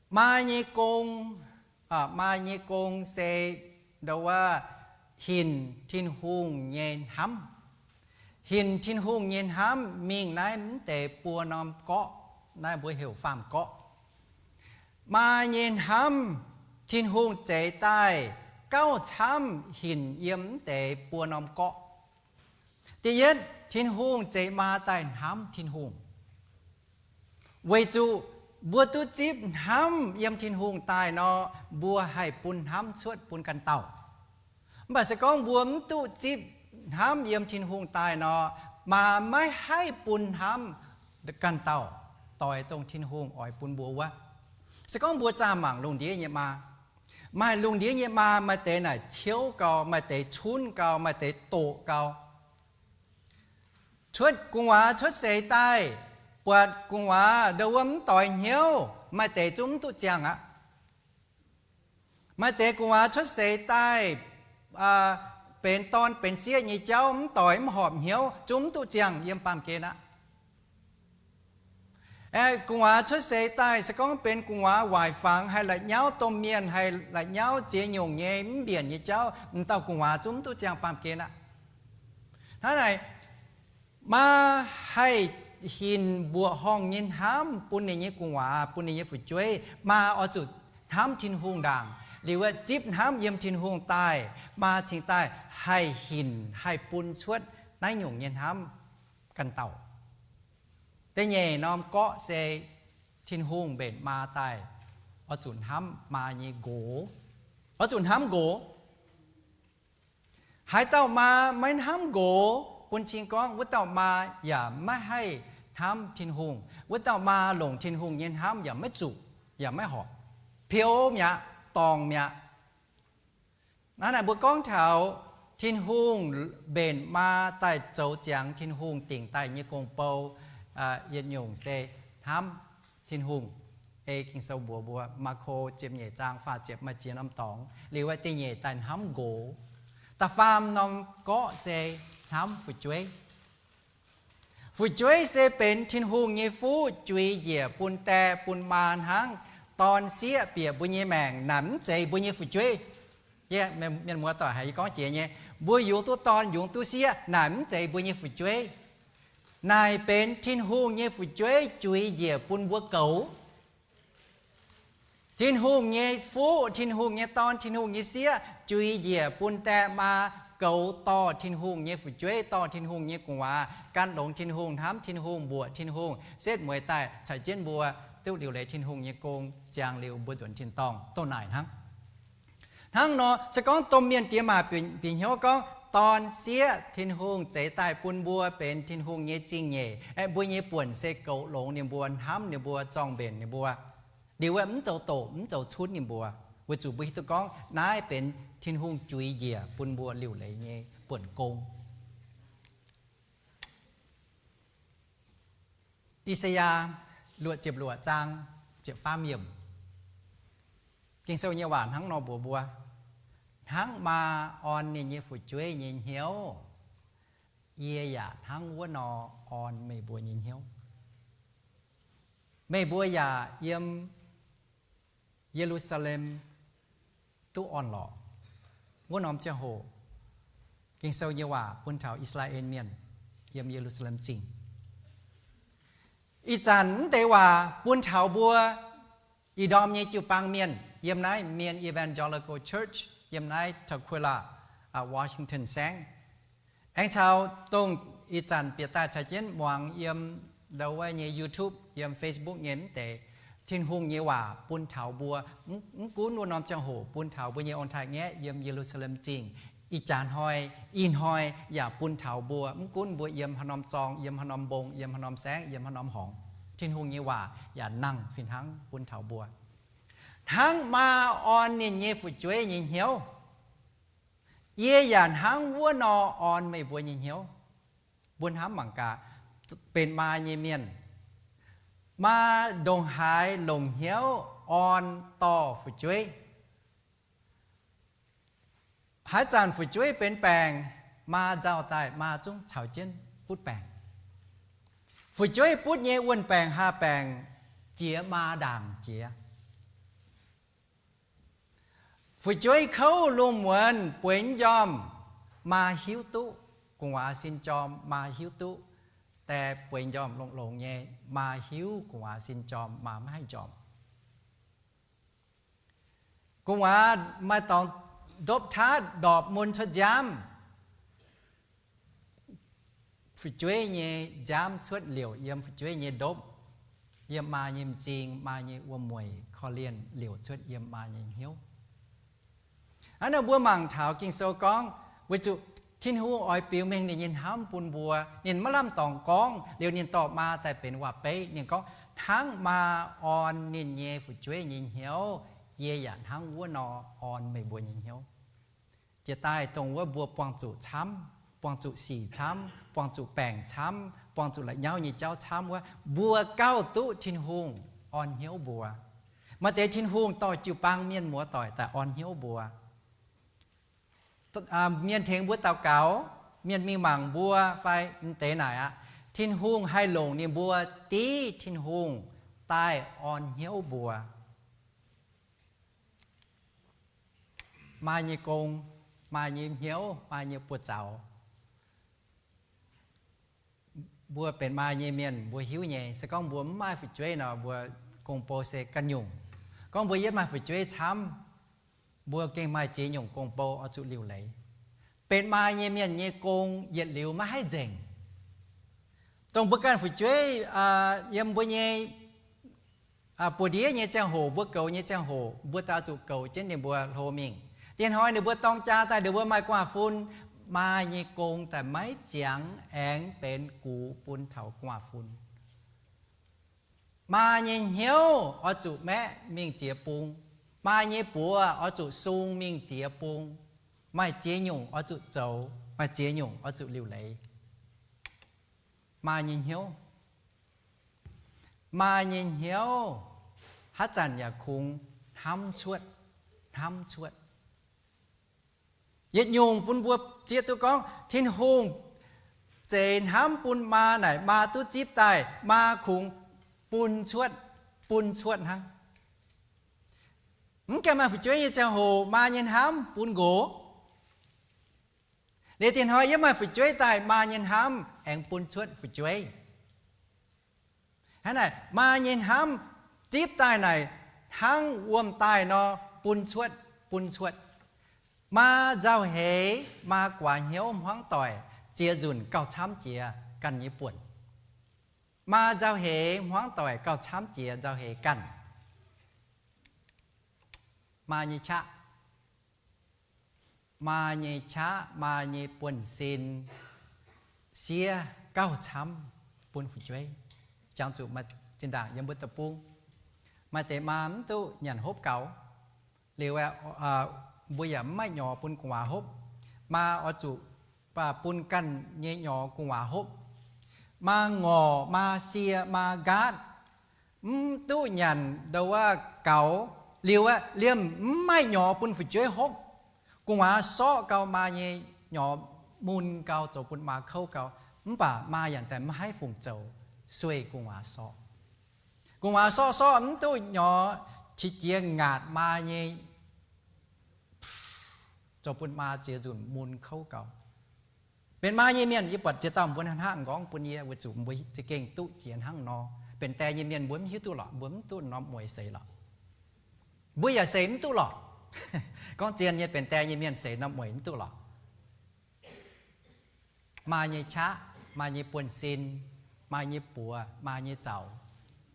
Maa nyei gong, maa nyei gong se ndo wuov hinc Tin-Hungh nyei hnamv. Hinc Tin-Hungh nyei hnamv mingh naaiv mv deix buo norm gorqv, naaiv mbuo heuc faam-gorqv. Maa nyei hnamv, Tin-Hungh zeix daaih gauh camv hinc yiem mv deix buo norm gorqv. Da'yietv, Tin-Hungh zeix maa daaih hnamv Tin-Hungh. Weic zuqc mbuo duqv zipv hnamv yiem Tin-Hungh daaih nor, mbuo haih bun hnamv cuotv bun ganh dauh. Mv baac se gorngv mbuo mv duqv zipv hnamv yiem Tin-Hungh daaih nor, maa maiv haih bun hnamv ganh dauh doix dongh Tin-Hungh oix bun mbuo wuov. Se gorngv mbuo zaah mangc lungh ndiev nyei maa, maaih lungh ndiev nyei maa, maaih deix naaic ciouv gau, maaih deix cunv gau, maaih deix doqc gau. Cuotv gu'nguaaz cuotv seix daaih, buatc gu'nguaaz ndo wuov mv doix hnyouv, maaih deix zungv mv duqv ziangh aqv. Maaih deix gu'nguaaz cuotv seix daaih benx dorn benx sieqv nyei jauv mv doix mv horpc hnyouv, zungv mv duqv ziangh yiem baamh gen aqv. Gu'nguaaz cuotv seix daaih se gorngv benx gu'nguaaz waaic fangx, haih la'nyauv domh mienh, haih la'nyauv ziex nyungc nyei mv mbienc nyei jauv, m'dauh gu'nguaaz zungv mv duqv ziangh baamh gen aqv. Hnangv naaic, maa haih hinc mbuoqc horngh nyei hnamv bun ninh nyei gu'nguaaz, bun ninh nyei fu'jueiv. Maa oix zuqc hnamv Tin-Hungh ndaangc liuz, zipv hnamv yiem Tin-Hungh daaih, maa cingx daaih haih hinc haih bun cuotv naaiv nyungc nyei hnamv ganh dauh. Da'nyeic norm gorqv se Tin-Hungh mbenc maa daaih oix zuqc hnamv maa nyei nqox, oix zuqc hnamv nqox. Haaix dauh maa maiv hnamv nqox, bun cing gorngv wuov dauh maa yaac maiv haih hnamv Tin-Hungh. Wuov dauh maa longc Tin-Hungh nyei hnamv yaac maiv zuqc, yaac maiv horpc, peux mi'aqv, dorngc mi'aqv. Hnangv naaic mbuo gorngv taux Tin-Hungh mbenc maa daaih zoux ziangx Tin-Hungh dingc daaih nyei gong-bou, yietc nyungc se hnamv Tin-Hungh. Ei Ging-Sou mbuox mbuo, Maako ziepc nyeic zaang faah ziepc maaih ziex norm dorngx. Liuz da'nyeic daaih hnamv nqox. Da'faam norm gorqv se hnamv fu'jueiv. Fu'jueiv se benx Tin-Hungh nyei fuqv juix njiec bun die bun maa hnangv. Dorn-sieqv bieqc mbuo nyei maengc naaic mv zeiz mbuo nyei fu'jueiv. Mienh muoz doic haiz yie gorngv jiex nyei, mbuo yungz duqv dorn yungz duqv sieqv naaic mv zeiz mbuo nyei fu'jueiv. Naaic benx Tin-Hungh nyei fu'jueiv juix njiec bun mbuo goux. Tin-Hungh nyei fuqv, Tin-Hungh nyei dorn, Tin-Hungh nyei sieqv juix njiec bun die maa goux dorh Tin-Hungh nyei fu'jueiv, dorh Tin-Hungh nyei gu'nguaaz gan longx Tin-Hungh, hnamv Tin-Hungh, mbuoqc Tin-Hungh, setv mueiz daaih caux jienv mbuo duqv liuc leiz Tin-Hungh nyei gong, ziangx liuz mbuo nzuonx tin-dorngh. Dongh naaic hnangv. Hnangv nor se gorngv domh mienh diex maac bieqc hnyouv gorngv dorn-sieqv Tin-Hungh zeix daaih bun mbuo benx Tin-Hungh nyei zingh nyeic, aeqv, mbuo nyei buonc se goux longx ninh mbuo, hnamv ninh mbuo, zorng-mbenc ninh mbuo. Liuz mv zoux doqc mv zoux cunv ninh mbuo, weic zuqc mbuo hiuv duqv gorngv naaiv benx Tin-Hungh juix njiec bun mbuo liuc leiz nyei buonc gong. I^saa^yaa luoqc ziepc luoqc zaang ziepc faam yiemc. Ging-Sou nyei waac hnangv nor mbuox mbuo, hnangv maa orn ninh nyei fu'jueiv nyei hnyouv, yie yaac hnangv wuov nor orn meih mbuo nyei hnyouv. Meih mbuo yaac yiem Ye^lu^saa^lem duqv orn-lorqc. Wuov norm ziangh hoc Ging-Sou nyei waac bun taux I^saa^laa^en Mienh yiem Ye^lu^saa^lem Zingh. Ih zanc mv deix waac bun taux mbuo ih ndorm nyei jiu-baang mienh yiem naaiv Mien Evangelical Church yiem naaiv Tukwila, Washington saengv. Aengx caux dongh ih zanc bieqc daaih caux jienv muangx yiem ndau wuov nyei YouTube, yiem Facebook nyei mv deix, Tin-Hungh nyei waac bun taux mbuo, mv gunv wuov norm ziangh hoc bun taux mbuo nyei ong-taaix-ngaeqv yiem Ye^lu^saa^lem Zingh, ih jaax hnoi, ih hnoi yaac bun taux mbuo, mv gunv mbuo yiem haaix norm zorng, yiem haaix norm mbong, yiem haaix norm saengv, yiem haaix norm horngz, Tin-Hungh nyei waac yaac nangh fih hnangv bun taux mbuo. Hnangv maa orn ninh nyei fu'jueiv nyei hnyouv, yie yaac hnangv wuov nor orn meih mbuo nyei hnyouv. Mbuo hnamv mangc gaax, benx maa nyei mienh, maa ndongc haaix longc hnyouv orn dorh fu'jueiv. Haaix zanc fu'jueiv benx baengc, maa nzauh daaih maa zungv caux jienv butv baengc. Fu'jueiv butv nyei wuon-baengc haa baengc jiex maa ndaangc jiex. Fu'jueiv kouv lungh muonz bueix njormh, maa hiuv duqv. Gu'nguaaz sin jorm maa hiuv duqv. Die bueix njormh longx-longx nyei, maa hiuv gu'nguaaz sin jorm, maa maiv haih njormh. Gu'nguaaz maaih dorngx ndopv-taatv ndorpc mun cuotv nziaamv. Fu'jueiv nyei nziaamv cuotv liouc yiem fu'jueiv nyei ndopv, yiem maa nyei m'zing, maa nyei wuom-mueic korv-lienh liouc cuotv yiem maa nyei hnyouv. Hnangv naaic mbuo mangc taux Ging-Sou gorngv, weic zuqc Tin-Hungh oix biux mengh ninh nyei hnamv bun mbuo. Ninh maiv lamh dorngc gorngv liuz ninh dorh maa daaih benx waac-beiv. Ninh gorngv, hnangv maa orn ninh nyei fu'jueiv nyei hnyouv, yie yaac hnangv wuov nor orn meih mbuo nyei hnyouv. Jiex daaih dongh wuov mbuo buangh zuqc camv, buangh zuqc sic camv, buangh zuqc baengc camv, buangh zuqc la'nyauv nyei jauv camv wuov, mbuo gauh duqv Tin-Hungh orn hnyouv mbuo. Maaih deix Tin-Hungh dorh jiu-baang mienh muoz-doic daaih orn hnyouv mbuo. Mienh tengx mbuo daux gaux, mienh mingh mangc mbuo fai m'deix naaic aqv, Tin-Hungh haih longc ninh mbuo div Tin-Hungh daaih orn hnyouv mbuo. Maa nyei gong, maa nyei hnyouv, maa nyei buoz-zaux. Mbuo benx maa nyei mienh mbuo hiuv nyei, se gorngv mbuo mv maaih fu'jueiv nor, mbuo gong-bou se ganh nyungc. Gorngv mbuo yietv maaih fu'jueiv camv, mbuo gengh maaih ziex nyungc gong-bou oix zuqc liuc leiz. Benx maa nyei mienh nyei gong yietc liuz maiv haih nzengc. Dongh mbuo ganh fu'jueiv yiem mbuo nyei buoz-ndiev nyei ziangh hoc, mbuo goux nyei ziangh hoc, mbuo daaih zuqc goux jienv ninh mbuo hlo mingh. Diex hnoi ninh mbuo dorng jaa daaih, ninh mbuo maaih gu'nguaaz-fun, maa nyei gong daaih maiv ziangx aengx benx gux bun taux gu'nguaaz-fun. Maa nyei hnyouv oix zuqc maeqv mingh ziex bung. Maa nyei buoz oix zuqc sung mingh ziex bung. Maaih ziex nyungc oix zuqc zoux, maaih ziex nyungc oix zuqc liuc leiz. Maa nyei hnyouv, maa nyei hnyouv haaix zanc yaac kungx hnamv cuotv, hnamv cuotv. Yietc nyungc bun mbuo zieqv duqv gorngv Tin-Hungh zeix hnamv bun maa naaic, maa duqv zipv daaih, maa kungx bun cuotv, bun cuotv hnangv. Mv gaengh maaih fu'jueiv nyei ziangh hoc, maa nyei hnamv bun nqox. Liuz diex hnoi yiem maaih fu'jueiv daaih, maa nyei hnamv aengx bun cuotv fu'jueiv. Hnangv naaic, maa nyei hnamv zipv daaih naaic, hnangv wuom daaih nor bun cuotv, bun cuotv. Maa nzauh heix, maa guaax hnyouv hmuangv doic, ziex nzunc gauh camv jiex ganh nyei buonc. Maa nzauh heix hmuangv doic gauh camv jiex nzauh heix ganh. Maa nyei qaqv, maa nyei qaqv, maa nyei buonv-sin siev gauh camv bun fu'jueiv. Jangx zuqc maaih zinh ndaangc yiem mbuo deic-bung, maaih deix maa mv duqv nyanc hopv gaux. Liuz mbuo yaac mv maaih nyorx bun gu'nguaaz hopv. Maa oix zuqc bun ganh nyei nyorx gu'nguaaz hopv. Maa ngorc, maa sie, maa nqaatv, mv duqv nyanc ndau wuov gaux. Liuz aeqv, liemh mv maaih nyorx bun fu'jueiv hopv. Gu'nguaaz sorqv gau maa nyei nyorx mun gau, zoux bun maa kouv gau. Mv baac maa yaac daaih maiv haih fungc zoux, sueih gu'nguaaz sorqv. Gu'nguaaz sorqv sorqv mv duqv nyorx, qiex jiez ngaatc maa nyei, zoux bun maa ziex nzunc mun kouv gau. Benx maa nyei mienh, yie buatc ziex dauh mbuo hnangv nqorngv bun yie, weic zuqc mbuo za'gengh duqv jiex hnangv nor. Benx die nyei mienh mbuo mv hiuv duqv lorqc, mbuo mv duqv norm mueiz seix lorqc. Mbuo yaac seix mv duqv lorqc. Gorngv zien nyei, benx die nyei mienh seix norm mueiz mv duqv lorqc. Maa nyei qaqv, maa nyei buonv-sin, maa nyei buoz, maa nyei zaux,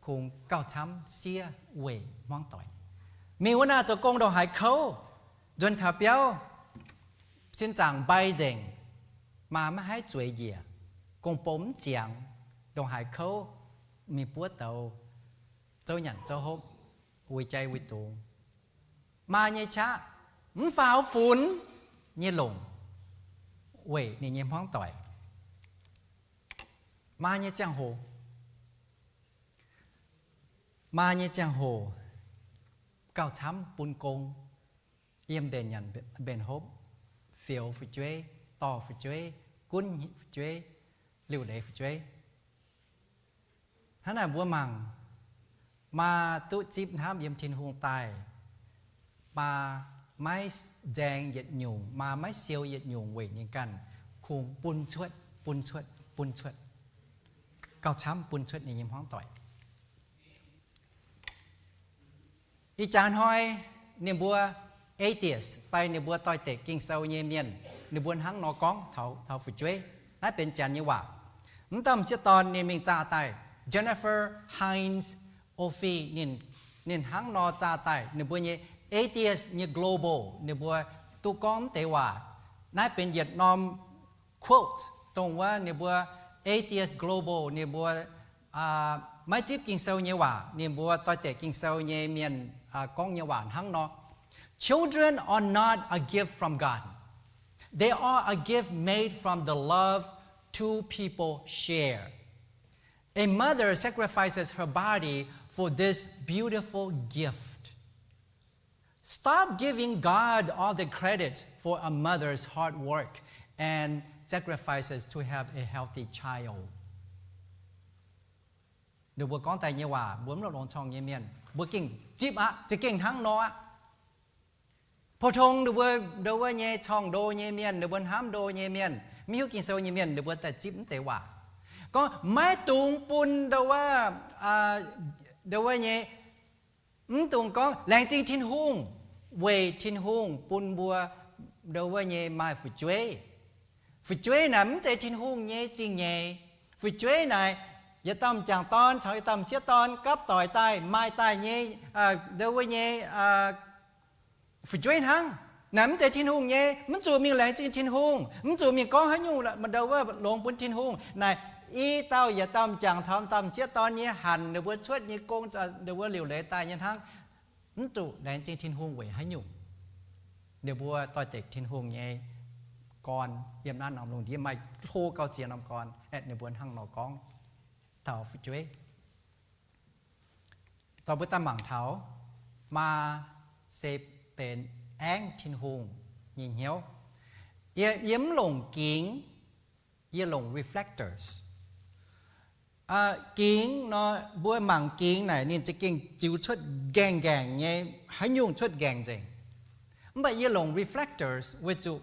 kungx gauh camv siev weic hmuangv doic. Mingh wuov naaic zoux gong ndongc haaix kouv, nzuonx taux biauv, sin zaangc mbai nzengc, maa maiv haih zueiz njiec, gong-bou mv ziangx, ndongc haaix kouv, mingh buov douz, zouv nyanc zouv hopv, uix jai uix dungz. Maa nyei qaqv mv faaux funx nyei longc weic ninh nyei hmuangv doic. Maa nyei ziangh hoc, maa nyei ziangh hoc gauh camv bun gong, yiem mbenc nyanc mbenc hopv, fioux fu'jueiv, dorh fu'jueiv, gunv fu'jueiv, liuc leiz fu'jueiv. Hnangv naaic mbuo mangc, maa duqv zipv hnamv yiem Tin-Hungh daaih, maa maiv nzaeng yietc nyungc, maa maiv siou yietc nyungc weic ninh ganh kungx bun cuotv, bun cuotv, bun cuotv, gauh camv bun cuotv ninh nyei hmuangv doic. Ih jaax hnoi ninh mbuo atheist fai ninh mbuo doix-dekc Ging-Sou nyei mienh, ninh mbuo hnangv nor gorngv taux, taux fu'jueiv. Naaiv benx Janx nyei waac. Mv dauh m'sieqv dorn ninh mingh zaah daaih, Jennifer Hinds Ophuh, ninh, ninh hnangv nor zaah daaih ninh mbuo nyei Atheist nyei Global, ninh mbuo duqv gorngv mv deix waac. Naaiv benx yietc norm quote dongh wuov ninh mbuo Atheist Global, ninh mbuo maiv zipv Ging-Sou nyei waac, ninh mbuo doix-dekc Ging-Sou nyei mienh gorngv nyei waac hnangv nor: Children are not a gift from God. They are a gift made from the love two people share. A mother sacrifices her body for this beautiful gift. Stop giving God all the credit for a mother's hard work and sacrifices to have a healthy child. Ninh mbuo gorngv daaih nyei waac mbuo mv longc longx corngh nyei mienh mbuo gengh zipv aqv, za'gengh hnangv nor aqv. Pou-tong ninh mbuo, ndo wuov nyei corngh ndo nyei mienh, ninh mbuo hnamv ndo nyei mienh, mv hiuv Ging-Sou nyei mienh, ninh mbuo daaih zipv mv deix waac gorngv maiv dungx bun ndo wuov, ndo wuov nyei, mv dungx gorngv laengz zingh Tin-Hungh weic Tin-Hungh bun mbuo ndo wuov nyei maaih fu'jueiv. Fu'jueiv naaic mv zeiz Tin-Hungh nyei zingh nyeiz. Fu'jueiv naaic yietc dauh m'jangc dorn caux yietc dauh m'sieqv dorn gapv doic daaih maaih daaih nyei, ndo wuov nyei fu'jueiv hnangv. Naaic mv zeiz Tin-Hungh nyei, mv zuqc mingh laengz zingh Tin-Hungh, mv zuqc mingh gorngv haaix nyungc ndo wuov longx bun Tin-Hungh. Naaic i dauh yietc dauh m'jangc caux dauh m'sieqv dorn nyei hanc ninh mbuo cuotv nyei gong, ndo wuov liuc leiz daaih nyei hnangv. Mv zuqc laengz zingh Tin-Hungh weic haaix nyungc. Ninh mbuo doix-dekc Tin-Hungh nyei gorn yiem naaiv norm lungh ndiev, maaih hlo gauh ziex norm gorn, aeqv, ninh mbuo hnangv nor gorngv taux fu'jueiv. Dorh mbuo daaih mangc taux maa se benx aengv Tin-Hungh nyei hnyouv. Yie, yie mv longc gingx, yie longc reflectors. Gingx nor, mbuo mangc gingx naaic ninh za'gengh ziux cuotv nqaengh nqaengh nyei, haaix nyungc cuotv nqaengh nzengc. Mv baac yie longc reflectors weic zuqc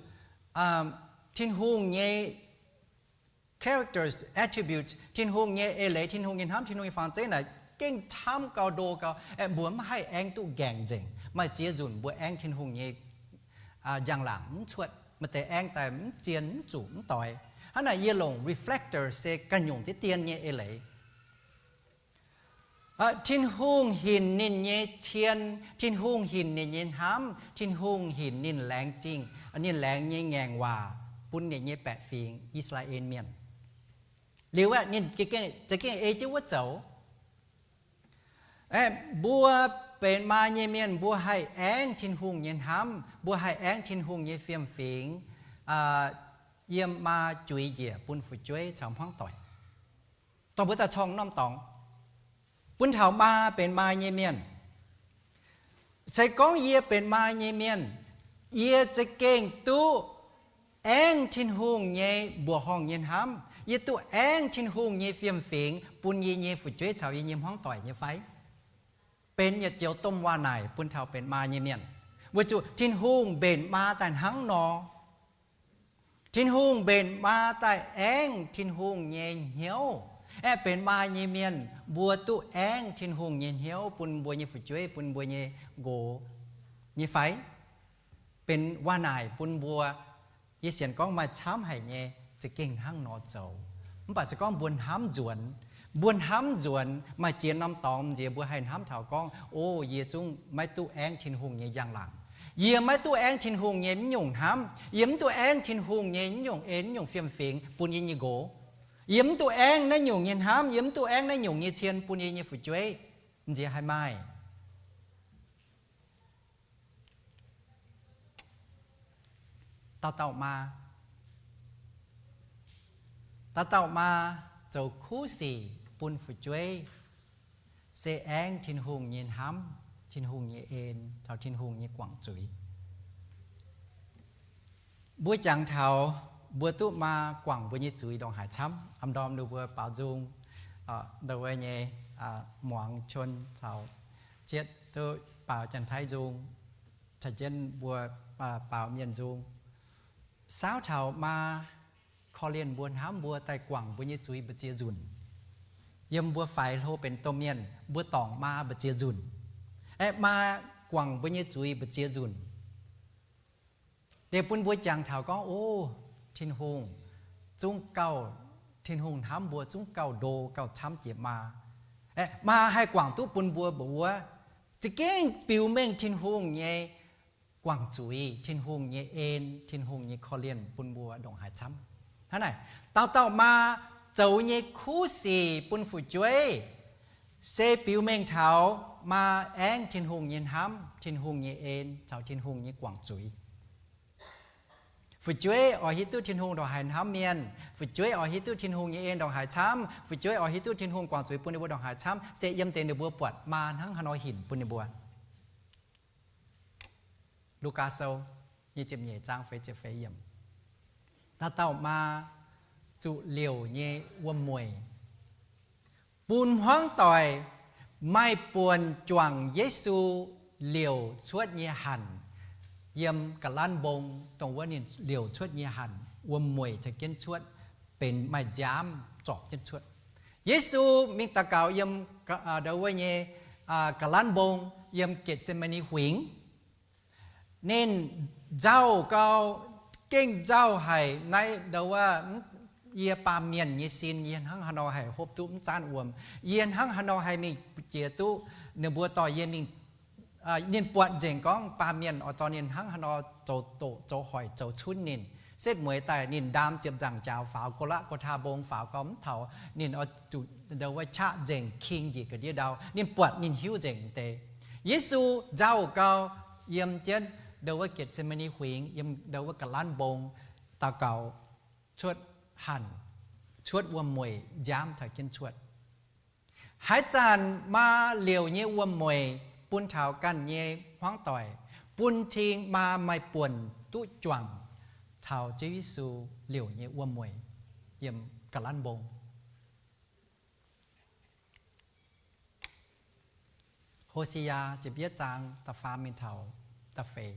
Tin-Hungh nyei characters, attributes, Tin-Hungh nyei eix leiz, Tin-Hungh nyei hnamv, Tin-Hungh nyei fangx zeiv naaic gengh camv gau, ndo gau, aeqv, mbuo mv haih aengv duqv nqaengh nzengc. Maaih ziex nzunc mbuo aengv Tin-Hungh nyei njang-laangc mv cuotv, maaih deix aengv daaih mv zien, mv zuqc, mv doix. Hnangv naaic yie longc reflector se ganh nyungc deix dien nyei eix leiz. Tin-Hungh hinc ninh nyei cien, Tin-Hungh hinc ninh nyei hnamv, Tin-Hungh hinc ninh laengz zingh, ninh laengz nyei ngaengc waac bun ninh nyei baeqc fingx I^saa^laa^en Mienh. Liuz aeqv, ninh za'gengh ei jienv wuov zoux. Aeqv, mbuo benx maa nyei mienh, mbuo haih aengv Tin-Hungh nyei hnamv, mbuo haih aengv Tin-Hungh nyei fiem-fingx, yiem maa juix njiec bun fu'jueiv caux hmuangv doic. Dongh mbuo daaih corng norm dorngx, bun taux maa benx maa nyei mienh. Se gorngv yie benx maa nyei mienh, yie za'gengh duqv aengv Tin-Hungh nyei mbuoqc horngh nyei hnamv, yie duqv aengv Tin-Hungh nyei fiem-fingx bun yie nyei fu'jueiv caux yie nyei hmuangv doic nyei fai? Benx yietc joux domh waac-naaic bun taux benx maa nyei mienh, weic zuqc Tin-Hungh mbenc maa daaih hnangv nor. Tin-Hungh mbenc maa daaih aengv Tin-Hungh nyei hnyouv. Aeqv, benx maa nyei mienh mbuo duqv aengv Tin-Hungh nyei hnyouv bun mbuo nyei fu'jueiv, bun mbuo nyei nqox nyei fai? Benx waac-naaic bun mbuo. Yie sienx gorngv maaih camv haic nyei, za'gengh hnangv nor zoux. Mv baac se gorngv mbuo hnamv nzuonx, mbuo hnamv nzuonx maaih ziex norm dorngx nziex mbuo haih hnamv taux gorngv, O, yie zungv maiv duqv aengv Tin-Hungh nyei njang-laangc. Yie maiv duqv aengv Tin-Hungh nyei mv nyungc hnamv. Yie mv duqv aengv Tin-Hungh nyei mv nyungc en, mv nyungc fiem-fingx bun yie nyei nqox. Yie mv duqv aengv naaiv nyungc nyei hnamv. Yie mv duqv aengv naaiv nyungc nyei cien bun yie nyei fu'jueiv. Nziex haih maaih dauh dauh maa, dauh dauh maa zoux kuv sic bun fu'jueiv, se aengv Tin-Hungh nyei hnamv, Tin-Hungh nyei en, caux Tin-Hungh nyei guangc zuiz. Mbuo jangx taux mbuo duqv maa guangc mbuo nyei zuiz ndongc haaix camv. Am ndorm ninh mbuo baaux nzung, ndau wuov nyei muangx con caux cietv duqv baaux Janx-Taiv nzung, caux jienv mbuo baaux mienh nzung. Saauv taux maa korv-lienh mbuo, hnamv mbuo, daaih guangc mbuo nyei zuiz mbu'ziex nzunc. Yiem mbuo faix hlo benx domh mienh, mbuo dorngc maa mbu'ziex nzunc. Aeqv, maa guangc mbuo nyei zuiz mbu'ziex nzunc. Liuz bun mbuo jangx taux gorngv, O, Tin-Hungh zungv gauh, Tin-Hungh hnamv mbuo zungv gauh ndo gauh camv jiex maa. Aeqv, maa haih guangc duqv bun mbuo mbuox wuov, za'gengh biux mengh Tin-Hungh nyei guangc zuiz, Tin-Hungh nyei en, Tin-Hungh nyei korv-lienh bun mbuo ndongc haaix camv. Hnangv naaic, dauh dauh maa zoux nyei kuv sic bun fu'jueiv, se biux mengh taux maa aengv Tin-Hungh nyei hnamv, Tin-Hungh nyei en, caux Tin-Hungh nyei guangc zuiz. Fu'jueiv oix hiuv duqv Tin-Hungh ndongc haaix hnamv mienh. Fu'jueiv oix hiuv duqv Tin-Hungh nyei en ndongc haaix camv. Fu'jueiv oix hiuv duqv Tin-Hungh guangc zuiz bun ninh mbuo ndongc haaix camv, se yiem deix ninh mbuo buatc maa hnangv haaix nor hinc bun ninh mbuo. Lugaa Sou nyei ziepc nyeic zaang feix ziepc feix yiemc. Dauh dauh maa zuqc liouc nyei wuom-mueic bun hmuangv doic maaih buonc juangc Yesu liouc cuotv nyei hanc. Yiem ga'lanv mbong dongh wuov ninh liouc cuotv nyei hanc, wuom-mueic caux jienv cuotv, benx maaih nziaamv zorpc jienv cuotv. Yesu mingh daux gaux yiem ndau wuov nyei ga'lanv mbong, yiem Getc^se^maa^ni Huingx. Ninh nzauh gau, gengh nzauh haic naaiv ndau wuov, Yie baamh mienh nyei sin, yie hnangv haaix nor haih hopv duqv mv zaanv wuom? Yie hnangv haaix nor haih mingh jiex duqv ninh mbuo dorh yie mingh? Ninh buatc nzengc gorngv baamh mienh oix dorh ninh hnangv haaix nor zoux doqc, zoux hoic, zoux cunv ninh. Setv mueiz daaih ninh ndaam ziepc nzaangc jaaux faaux, go laqv go taa mbong faaux gau mv taux, ninh oix zuqc ndau wuov qaqv nzengc king njiec ga'ndiev ndau. Ninh buatc, ninh hiuv nzengc deix. Yesu nzauh gau, yiem jienv ndau wuov Getc^se^maa^ni Huingx, yiem ndau wuov ga'lanv mbong, daux gaux, cuotv hanc, cuotv wuom-mueic, nziaamv caux jienv cuotv. Haaix zanc maa liouc nyei wuom-mueic bun taux ganh nyei hmuangv doic, bun cing maa maaih buonc duqv juangc taux Ziouv Yesu liouc nyei wuom-mueic yiem ga'lanv mbong. Ho^se^yaa ziepc yietv zaang da'faam mingh taux da'feix.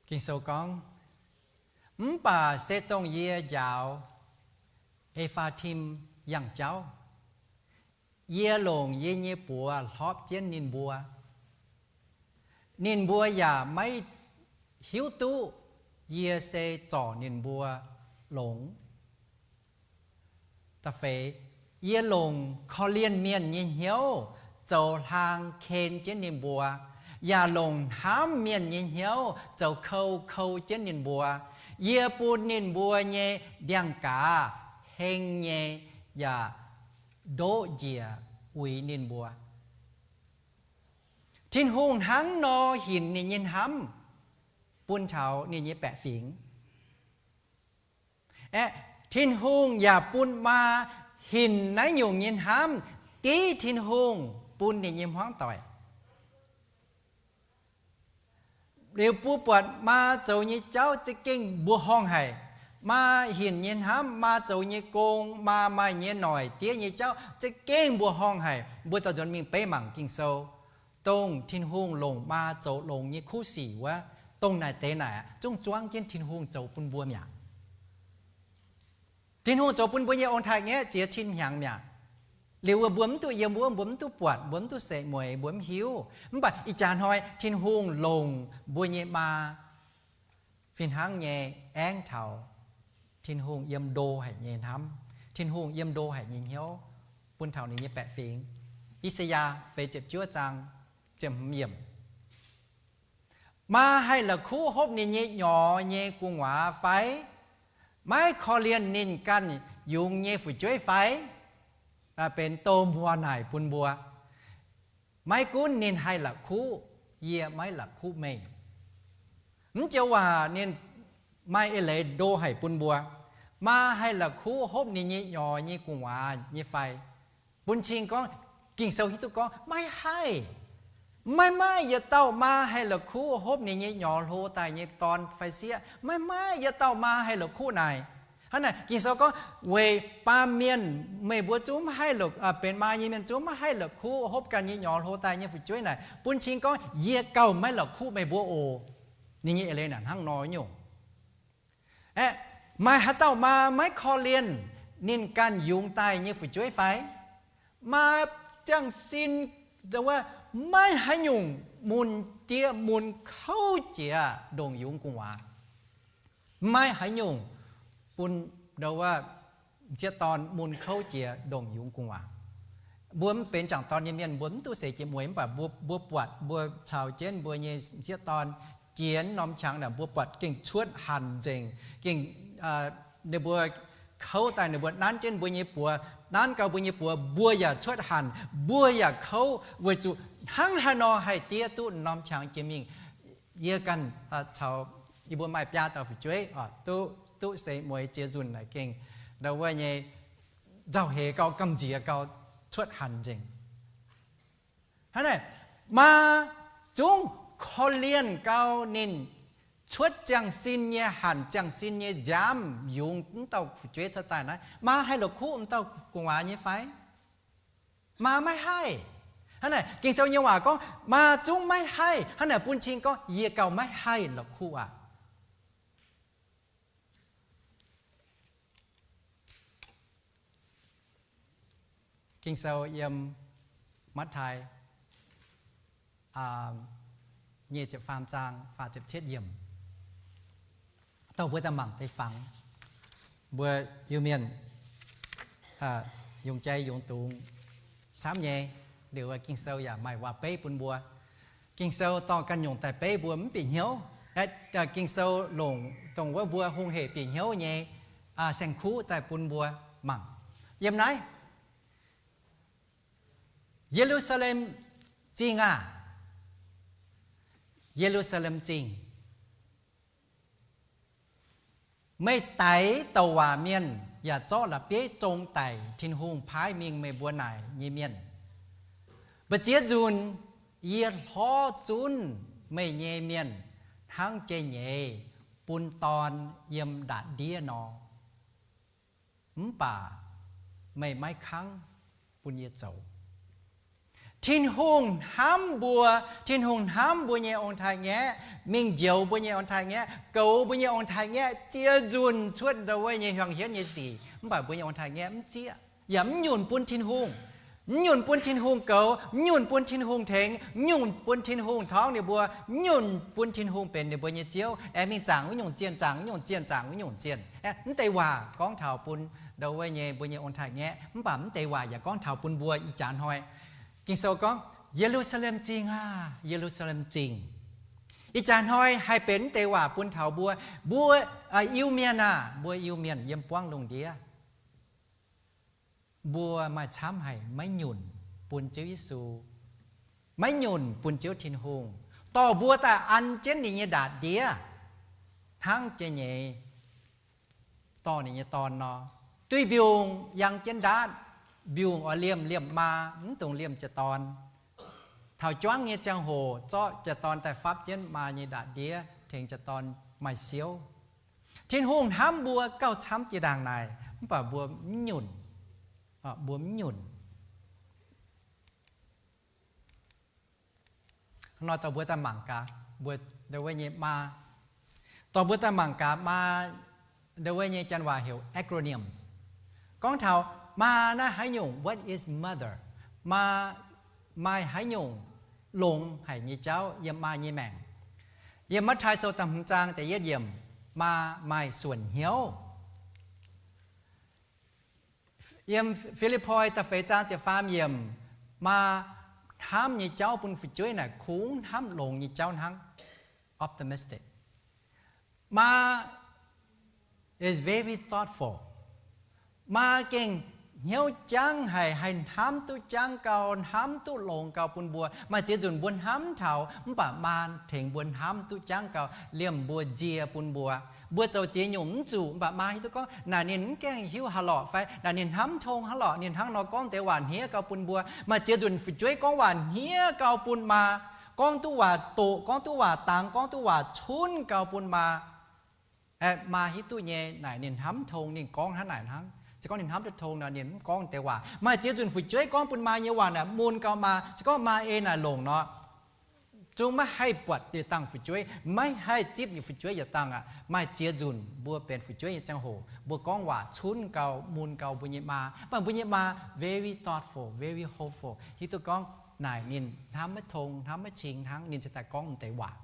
Ging-Sou gorngv, Mv baac se dongh yie njaaux E^faa^tim yangh jauv, yie longc yie nyei buoz hlorpv jienv ninh mbuo. Ninh mbuo yaac maiv hiuv duqv yie se zorc ninh mbuo longx. Da'feix, yie longc korv-lienh mienh nyei hnyouv zoux hlaang ken jienv ninh mbuo, yaac longc hnamv mienh nyei hnyouv zoux kou kou jienv ninh mbuo. Yie bun ninh mbuo nyei ndiangx-gaaz heng nyei yaac ndoqv njiec uix ninh mbuo. Tin-Hungh hnangv nor hinc ninh nyei hnamv bun taux ninh nyei baeqc fingx. Aeqv, Tin-Hungh yaac bun maa hinc naaiv nyungc nyei hnamv div Tin-Hungh bun ninh nyei hmuangv doic. Liuz mbuo buatc maa zoux nyei jauv za'gengh mbuoqc horngh haic. Maa hinc nyei hnamv, maa zoux nyei gong, maa maaih nyei noic diev nyei jauv za'gengh mbuoqc horngh haic. Mbuo daaih nzuonx mingh beiv mangc Ging-Sou, dongh Tin-Hungh longc maa zoux longx nyei kuv sic wuov, dongh naaic deix naaic zungv zuangv jienv Tin-Hungh zoux bun mbuo mi'aqv. Tin-Hungh zoux bun mbuo nyei ong-taaix-ngaeqv ziex cin hnyangx mi'aqv. Liuz wuov mbuo mv duqv yiem wuov, mbuo mv duqv buatc, mbuo mv duqv seix mueiz, mbuo mv hiuv. Mv baac ih jaax hnoi Tin-Hungh longc mbuo nyei maa fih hnangv nyei aengv taux Tin-Hungh yiem ndo haic nyei hnamv, Tin-Hungh yiem ndo haic nyei hnyouv bun taux ninh nyei baeqc fingx. I^saa^yaa feix ziepc juov zaang ziepc hmz yiemc. Maa haih la'kuqv hopv ninh nyei nyorx nyei gu'nguaaz fai? Maiv korv-lienh ninh ganh yungz nyei fu'jueiv fai? Benx douz-mbuo naaic bun mbuo, maiv gunv ninh haih la'kuqv, yie maiv la'kuqv meih. Mv joux waac ninh maaih eix leiz ndo haic bun mbuo. Maa haih la'kuqv hopv ninh nyei nyorx nyei gu'nguaaz nyei fai? Bun cing gorngv, Ging-Sou hiuv duqv gorngv maiv haih. Maiv maaih yietc dauh maa haih la'kuqv hopv ninh nyei nyorx hlo daaih nyei dorn fai sieqv. Maiv maaih yietc dauh maa haih la'kuqv naaic. Hnangv naaic Ging-Sou gorngv weic baamh mienh, meih mbuo zungv maiv haih, benx maa nyei mienh zungv maiv haih la'kuqv hopv ganh nyei nyorx hlo daaih nyei fu'jueiv naaic, bun cing gorngv yie gauh maiv la'kuqv meih mbuo oc. Ninh nyei eix leiz naaic hnangv nor nyungc. Aeqv, maaih haaix dauh maa maiv korv-lienh ninh ganh yungz daaih nyei fu'jueiv fai? Maa ziangh sin, maiv haaix nyungc mun diev mun kouv jiex ndongc yungz gu'nguaaz. Maiv haaix nyungc bun, ndo wuov, m'sieqv dorn mun kouv jiex ndongc yungz gu'nguaaz. Mbuo mv benx m'jangc dorn nyei mienh, mbuo mv duqv seix jiex mueiz, mv baac mbuo, mbuo buatc mbuo caux jienv mbuo nyei m'sieqv dorn jiex norm qangx naaic, mbuo buatc gengh cuotv hanc nzengc, gengh, ninh mbuo kouv daaih ninh mbuo nanv jienv mbuo nyei buoz, nanv gau mbuo nyei buoz, mbuo yaac cuotv hanc, mbuo yaac kouv, weic zuqc hnangv haaix nor haih diev duqv norm qangx jiex mingh. Yie ganh caux yie mbuo maaih biaa dauh fu'jueiv duqv, duqv seix mueiz jiex nzunc naaic gengh, ndo wuov nyei, nzauh heix gau, gamh nziex gau, cuotv hanc nzengc. Hnangv naaic, maa zungv korv-lienh gau ninh cuotv ziangh sin nyei hanc, ziangh sin nyei nziaamv yungz wuov dauh fu'jueiv cuotv daaih naaiv, maa haih la'kuqv wuov dauh gu'nguaaz nyei fai? Maa maiv haih. Hnangv naaic, Ging-Sou nyei waac gorngv maa zungv maiv haih. Hnangv naaic bun cing gorngv yie gauh maiv haih la'kuqv aqv. Ging-Sou yiem Matv^taai nyic ziepc faam zaang faah ziepc cietv yiemc. Dorh mbuo daaih mangc deix fangx. Mbuo Iu-Mienh yungz jai yungz dungz camv nyei, liuz Ging-Sou yaac maaih waac-beiv bun mbuo. Ging-Sou dorh ganh nyungc daaih beiv mbuo mv bieqc hnyouv. Ging-Sou longc dongh wuov mbuo hungh hec bieqc hnyouv nyei saeng-kuv daaih bun mbuo mangc. Yiem naaiv, Ye^lu^saa^lem Zingh aah! Ye^lu^saa^lem Zingh, meih daix douc waac mienh yaac zorqv la'bieiv zong daic Tin-Hungh paaiv mingh meih mbuo naaic nyei mienh. Mbu'ziex nzunc yie hlorv zunv meih nyei mienh hnangv jai-nyeiz bun dorn yiem ndaatv-ndiev nor, mv baac meih maiv kangv bun yie zoux. Tin-Hungh hnamv mbuo, Tin-Hungh hnamv mbuo nyei ong-taaix-ngaeqv, mingh njoux mbuo nyei ong-taaix-ngaeqv, goux mbuo nyei ong-taaix-ngaeqv, ziex nzunc cuotv ndo wuov nyei hiuang hietv nyei sic, mv baac mbuo nyei ong-taaix-ngaeqv mv zieqv, yaac mv nyunc bun Tin-Hungh. Mv nyunc bun Tin-Hungh goux, mv nyunc bun Tin-Hungh tengx, mv nyunc bun Tin-Hungh torngv ninh mbuo, mv nyunc bun Tin-Hungh benx ninh mbuo nyei Ziouv, aengx mingh zaangc wuov nyungc zienh, zaangc wuov nyungc zienh, zaangc wuov nyungc zienh. Mv deix waac gorngv taux bun ndo wuov nyei mbuo nyei ong-taaix-ngaeqv, mv baac mv deix waac yaac gorngv taux bun mbuo ih jaax hnoi. Ging-Sou gorngv, Ye^lu^saa^lem Zingh aah! Ye^lu^saa^lem Zingh! Ih jaax hnoi haih benx mv deix waac bun taux mbuo, mbuo Iu-Mienh aah! Mbuo Iu-Mienh yiem buangv lungh ndiev, mbuo maaih camv haic maiv nyunc bun Ziouv Yesu, maiv nyunc bun Ziouv Tin-Hungh, dorh mbuo daaih an jienv ninh nyei ndaatv-ndiev hnangv jai-nyeiz dorh ninh nyei dorn nor. Duih mbiungc yangh jienv ndaatv, mbiungc oix liemh, liemh maa, mv dungx liemh jiex dorn. Taux juangv nyei ziangh hoc zorqv jiex dorn daaih fapv jienv maa nyei ndaatv-ndiev, tengx jiex dorn maaih siouv. Tin-Hungh hnamv mbuo gauh camv jiex ndaangc naaic, mv baac mbuo mv nyunc. Mbuo mv nyunc. Nor dorh mbuo daaih mangc gaax, mbuo ndo wuov nyei maa, dorh mbuo daaih mangc gaax maa, ndo wuov nyei janx waac heuc acronyms. Gorngv taux maa naaiv haaix nyungc, what is mother? Maa maaih haaix nyungc longx haic nyei jauv yiem maa nyei maengc. Yiem Matv^taai Sou da'hmz zaang da'yietv yiemc, Maa maaih suonc hnyouv. Yiem Fi^lipv^poi da'feix zaang ziepc faam yiemc, maa hnamv nyei jauv bun fu'jueiv naaic kungx hnamv longx nyei jauv hnangv. Optimistic. Maa is very thoughtful. Maa gengh hnyouv jangv haic, haih hnamv duqv jangv gau, hnamv duqv longx gau bun mbuo. Maaih ziex nzunc mbuo hnamv taux, mv baac maa tengx mbuo hnamv duqv jangv gau, liemh mbuo nzie bun mbuo. Mbuo zoux ziex nyungc mv zuqc, mv baac maa hiuv duqv gorngv naaic ninh mv gaengh hiuv haaix lorqc fai naaic ninh hnamv tong hnangv lorqc, ninh hnangv nor gorngv deix waac hniev gau bun mbuo. Maaih ziex nzunc fu'jueiv gorngv waac hniev gau bun maa, gorngv duqv waac doqc, gorngv duqv waac dangx, gorngv duqv waac cunv gau bun maa. Maa hiuv duqv nyei naaic ninh hnamv tong, ninh gorngv hnangv naaic hnangv. Se gorngv ninh hnamv duqv tong nor, ninh mv gorngv deix waac. Maaih ziex nzunc fu'jueiv gorngv bun maa nyei waac naaic mun gau maa. Se gorngv maa ei naaic longc nor, zungv maiv haih buatc yietc dangh fu'jueiv, maiv haih zipv yietc fu'jueiv yietc dangh aqv. Maaih ziex nzunc mbuo benx fu'jueiv nyei ziangh hoc, mbuo gorngv waac cunv gau, mun gau mbuo nyei maa. Mv baac mbuo nyei maa very thoughtful, very hopeful, hiuv duqv gorngv naaic ninh hnamv maiv tong, hnamv maiv cing hnangv, ninh ziouc daaih gorngv m'deix waac.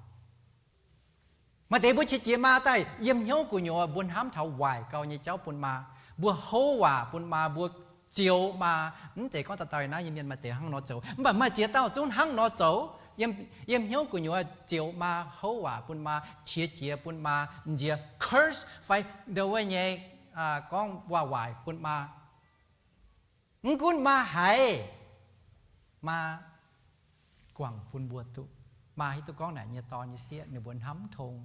Maaih deix mbuo qiex jiez maa daaih yiem hnyouv gu'nyuoz mbuo hnamv taux waaic gau nyei jauv bun maa. Mbuo houv waac bun maa, mbuo zioux maa. Mv zeiz gorngv dauh dauh naaiv nyei mienh maaih deix hnangv nor zoux, mv baac maaih ziex dauh zungv hnangv nor zoux. Yiem hnyouv gu'nyuoz zioux maa, houv waac bun maa, qiex jiez bun maa, m'nziex curse fai ndo wuov nyei gorngv waac-waaic bun maa. Mv gunv maa haiz, maa guangc bun mbuo duqv. Maa hiuv duqv gorngv naaic nyei dorn nyei sieqv ninh mbuo hnamv tong,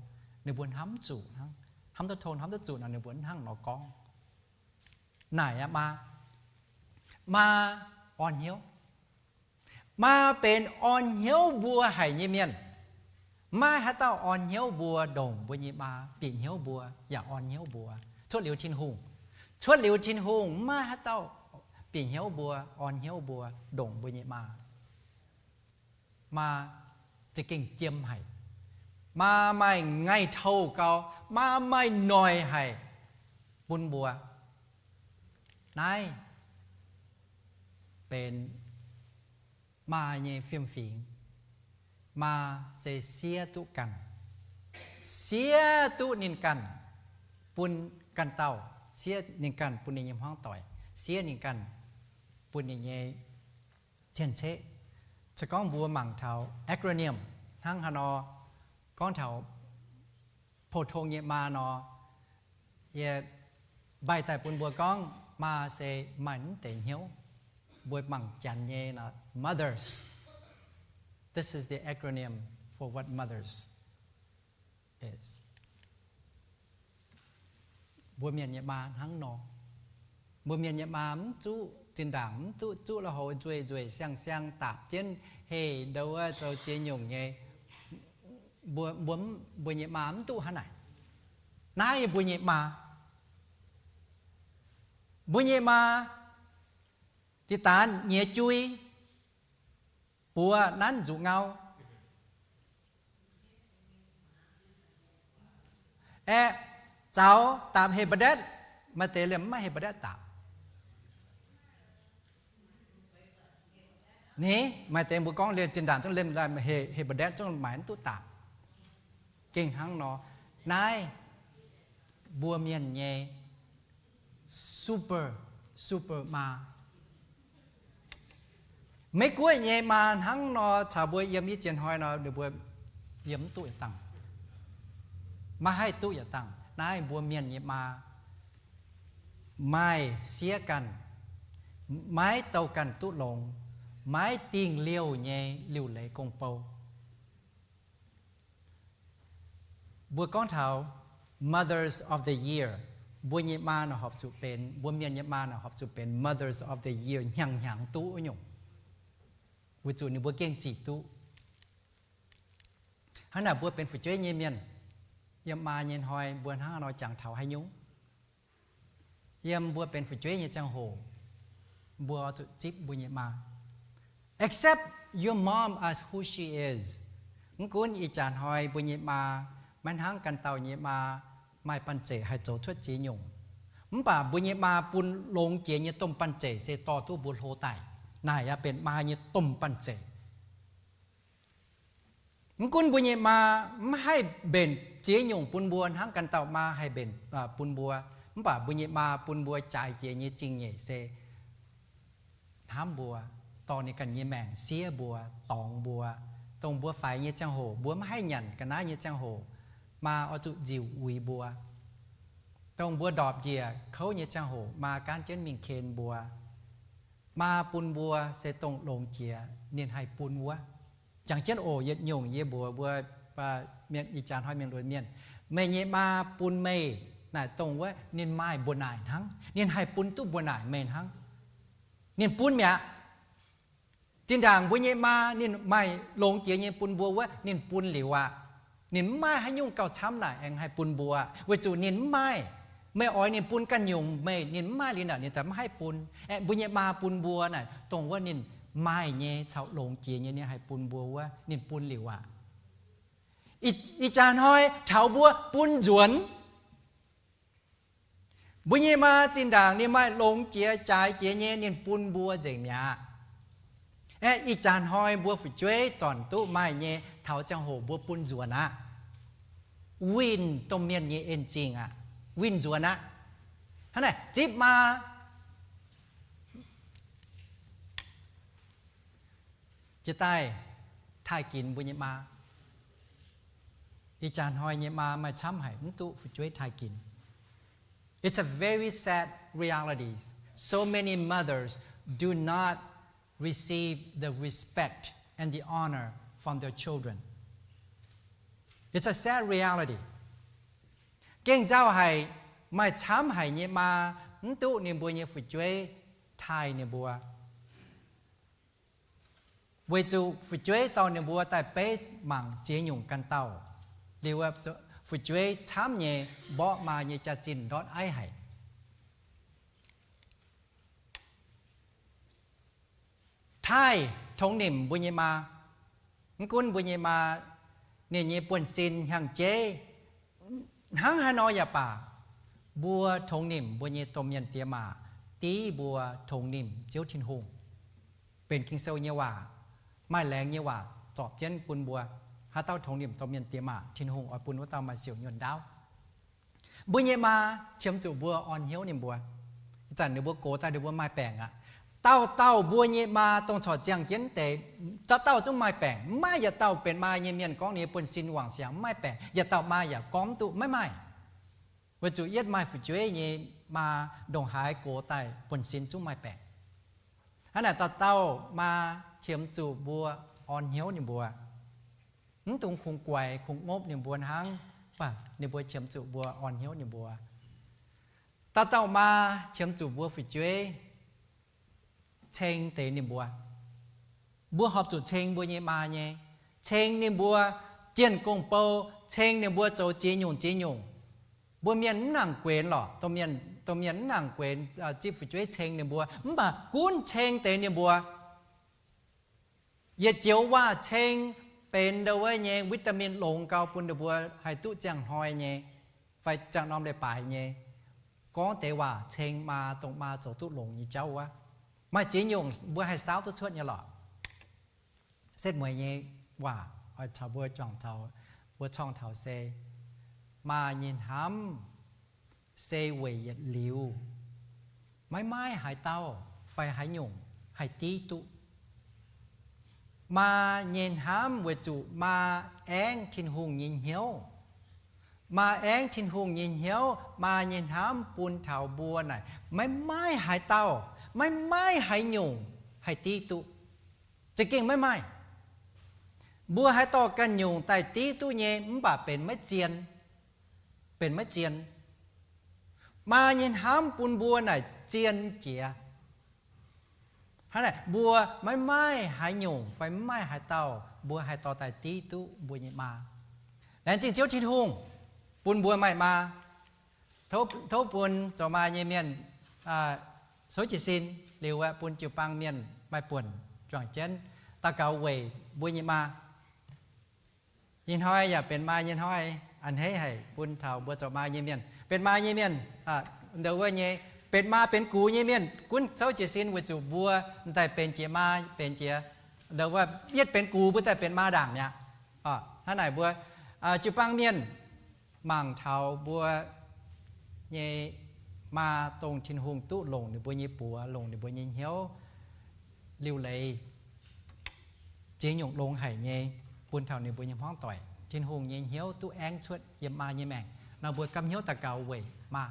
ninh mbuo hnamv zuqc hnangv. Hnamv duqv tong, hnamv duqv zuqc nor ninh mbuo hnangv nor gorngv. Naaic aqv maa, maa orn hnyouv. Maa benx orn hnyouv mbuo haic nyei mienh. Maiv haaix dauh orn hnyouv mbuo ndongc mbuo nyei maa, bieqc hnyouv mbuo yaac orn hnyouv mbuo. Cuotv liuz Tin-Hungh, cuotv liuz Tin-Hungh maiv haaix dauh bieqc hnyouv mbuo, orn hnyouv mbuo ndongc mbuo nyei maa. Maa za'gengh jiem haic. Maa maaih ngaih touh gau. Maa maaih noic haic bun mbuo. Naaiv benx maa nyei fiem-fingx. Maa se siev duqv ganh, siev duqv ninh ganh bun ganh dauh, siev ninh ganh bun ninh nyei hmuangv doic, siev ninh ganh bun ninh nyei cien-ceqv. Se gorngv mbuo mangc taux acronym hnangv haaix nor, gorngv taux pou-tong nyei maa nor, yie mbaih daaih bun mbuo gorngv maa se maaih mv deix hnyouv. Mbuo mangc janx nyei nor, mothers. This is the acronym for what mothers is. Mbuo mienh nyei maa hnangv nor. Mbuo mienh nyei maa mv zuqc zinh ndaangc, mv duqv zuqv lui-houx nzueic nzueic siang-siang daapc jienv heh ndo wuov zoux ziex nyungc nyei. Mbuo, mbuo, mbuo nyei maa mv duqv hnangv naaic. Naaiv mbuo nyei maa, mbuo nyei maa diqc daanz nyiex jui, buoz nanv nzuqc ngau. Aeqv, zaux daapc heh mba'ndetv, maaih deix liemh mv maaih heh mba'ndetv daapc. Ni, maaih deix mbuo gorngv liemh zinh ndaangc zungv liemh heh mba'ndetv zungv maaiz mv duqv daapc. Gengh hnangv nor, naaiv mbuo mienh nyei super, super maa. Meiv Guoqv nyei maa hnangv nor caux mbuo yiem i ziex hnoi nor ninh mbuo yiem mv duqv yietc dangh, maiv haih duqv yietc dangh. Naaiv mbuo mienh nyei maa maaih siev ganh, maiv douh ganh duqv longx, maiv dingh liouh nyei liuc leiz gong-bou. Mbuo gorngv taux Mothers of the Year, mbuo nyei maa naaic horpc zuqc benx, mbuo mienh nyei maa naaic horpc zuqc benx Mothers of the Year hnyangx-hnyangx duqv wuov nyungc, weic zuqc ninh mbuo gengh zic duqv. Hnangv naaic mbuo benx fu'jueiv nyei mienh, yiem maa nyei hnoi mbuo hnangv nor jangx taux haaix nyungc? Yiem mbuo benx fu'jueiv nyei ziangh hoc, mbuo zuqc zipv mbuo nyei maa. Accept your mom as who she is. Mv gunv ih jaax hnoi mbuo nyei maa maiv hnangv ganh dauh nyei maa maaih banh zeic haih zoux cuotv ziex nyungc, mv baac mbuo nyei maa bun longx jiex nyei domh banh zeic se dorh duqv mbuo hlo daaih. Naaic yaac benx maa nyei domh banh zeic. Mv gunv mbuo nyei maa mv haih mbenc ziex nyungc bun mbuo hnangv ganh dauh maa haih mbenc bun mbuo. Mv baac mbuo nyei maa bun mbuo jaaix jiex nyei zingh nyeic se hnamv mbuo, dorh ninh ganh nyei maengc siev mbuo, dorngx mbuo, dongh mbuo faix nyei ziangh hoc, mbuo maiv haih nyanc ga'naaiv nyei ziangh hoc, maa oix zuqc nziuc uix mbuo. Dongh mbuo ndorpc njiec kouv nyei ziangh hoc, maa gaanv jienv mingh ken mbuo. Maa bun mbuo se dongh longx jiex ninh haih bun wuov. Jangx jienv oc, yietc nyungc yie mbuox mbuo, ih jaax hnoi mienh lunx mienh, meih nyei maa bun meih naaic dongh wuov ninh maaih mbuo naaic hnangv, ninh haih bun duqv mbuo naaic meih hnangv. Ninh bun mi'aqv. Zinh ndaangc mbuo nyei maa ninh maaih longx jiex nyei bun mbuo wuov, ninh bun liuz aqv. Ninh mv maaih haaix nyungc gauh camv naaic aengx haih bun mbuo, weic zuqc ninh mv maaih. Meih oix ninh bun ganh nyungc meih, ninh mv maaih liuz naaic ninh daaih mv haih bun. Aeqv, mbuo nyei maa bun mbuo naaic dongh wuov ninh maaih nyei caux longx jiex nyei ninh haih bun mbuo wuov, ninh bun liuz aqv. Ih jaax hnoi taux mbuo bun nzuonx. Mbuo nyei maa zinh ndaangc ninh maaih longx jiex jaaix jiex nyei ninh bun mbuo nzengc mi'aqv. Aeqv, ih jaax hnoi mbuo fu'jueiv zornc duqv maaih nyei taux ziangh hoc mbuo bun nzuonx aqv. Winh domh mienh nyei en-zingh aqv. Winh nzuonx aqv. Hnangv naaic zipv maa jiex daaih taaih ginx mbuo nyei maa. Ih jaax hnoi nyei maa maaih camv haic mv duqv fu'jueiv taaih ginx. It's a very sad reality. So many mothers do not receive the respect and the honor from their children. It's a sad reality. Gengh nzauh haic, maaih camv haic nyei maa mv duqv ninh mbuo nyei fu'jueiv taaih ninh mbuo. Weic zuqc fu'jueiv dorh ninh mbuo daaih beiv mangc ziex nyungc ganh dauh. Liuz fu'jueiv camv nyei, mborqv maa nyei jaax-zinh ndortv aiv haic. Taaih tongx nimc mbuo nyei maa. Mv gunv mbuo nyei maa ninh nyei buonv-sin hnyangx-jeiv hnangv haaix nor yaac baac, mbuo tongx nimc mbuo nyei domh mienh diex maac div mbuo tongx nimc Ziouv Tin-Hungh. Benx Ging-Sou nyei waac, maaih laengz nyei waac zorpc jienv bun mbuo. Haaix dauh tongx nimc domh mienh diex maac, Tin-Hungh oix bun wuov dauh maaih siouc nyuonh ndaauv. Mbuo nyei maa qiemx zuqc mbuo orn hnyouv ninh mbuo. Ih zanc ninh mbuo gox daaih ninh mbuo maaih baengc aqv. Dauh dauh mbuo nyei maa dongh corc ziangh jienv deix, dauh dauh zungv maaih baengc. Mv maaih yietc dauh benx maa nyei mienh gorngv ninh nyei buonv-sin wangc siangx mv maaih baengc, yietc dauh maa yaac gorngv mv duqv maiv maaih. Weic zuqc yietv maaih fu'jueiv nyei maa ndongc haaix gox daaih buonv-sin zungv maaih baengc. Hnangv naaic dauh dauh maa qiemx zuqc mbuo orn hnyouv ninh mbuo. Mv dungx kungx guaix kungx ngopv ninh mbuo hnangv, mv baac ninh mbuo qiemx zuqc mbuo orn hnyouv ninh mbuo. Dauh dauh maa qiemx zuqc mbuo fu'jueiv ceng deix ninh mbuo. Mbuo horpc zuqc ceng mbuo nyei maa nyei, ceng ninh mbuo jienh gong-bou, ceng ninh mbuo zoux ziex nyungc ziex nyungc. Mbuo mienh mv nangc guenx lorqc, dongh mienh mv nangc guenx zipv fu'jueiv ceng ninh mbuo, mv baac gunv ceng deix ninh mbuo. Yietc joux waac ceng benx ndau wuov nyei vitamin longx gau bun ninh mbuo haih duqv ziangh hnoi nyei fai ziangh norm leiz-baaix nyei. Gorngv deix waac ceng maa, dongh maa zoux duqv longx nyei jauv wuov. Maaih ziex nyungc mbuo haih saauv duqv cuotv nyei lorqc. Setv mueiz nyei waac oix caux mbuo juangc taux, mbuo corng taux se, maa nyei hnamv se weic yietc liuz, maiv maaih haaix dauh fai haaix nyungc haih div duqv. Maa nyei hnamv weic zuqc maa aengv Tin-Hungh nyei hnyouv. Maa aengv Tin-Hungh nyei hnyouv, maa nyei hnamv bun taux mbuo naaic maiv maaih haaix dauh, maiv maaih haaix nyungc haih div duqv. Za'gengh maiv maaih. Mbuo haaix dauh ganh nyungc daaih div duqv nyei mv baac benx maiv zien, benx maiv zien. Maa nyei hnamv bun mbuo naaic zien jiex. Hnangv naaic mbuo maiv maaih haaix nyungc fai maiv maaih haaix dauh mbuo haih dorh daaih div duqv mbuo nyei maa. Laengz zingh Ziouv Tin-Hungh bun mbuo maaih maa. Tov bun zoux maa nyei mienh souv jiez sin, liuz aeqv, bun jiu-baang mienh maaih buonc juangc jienv daux gaux weic mbuo nyei maa. Ih hnoi yaac benx maa nyei hnoi, a'hneiv haic bun taux mbuo zoux maa nyei mienh. Benx maa nyei mienh, ndau wuov nyei, benx maa benx gux nyei mienh gunv souv jiez sin weic zuqc mbuo m'daaih benx jiex maa benx jiex, ndau wuov yietv benx gux mbuo daaih benx maa ndaangc mi'aqv. Hnangv naaic mbuo jiu-baang mienh mangc taux mbuo nyei maa, dongh Tin-Hungh duqv longc ninh mbuo nyei buoz, longc ninh mbuo nyei hnyouv liuc leiz ziex nyungc longx haic nyei bun taux ninh mbuo nyei hmuangv doic. Tin-Hungh nyei hnyouv duqv aengv cuotv yiem maa nyei maengc nor, mbuo gapv hnyouv daux gaux weic maa.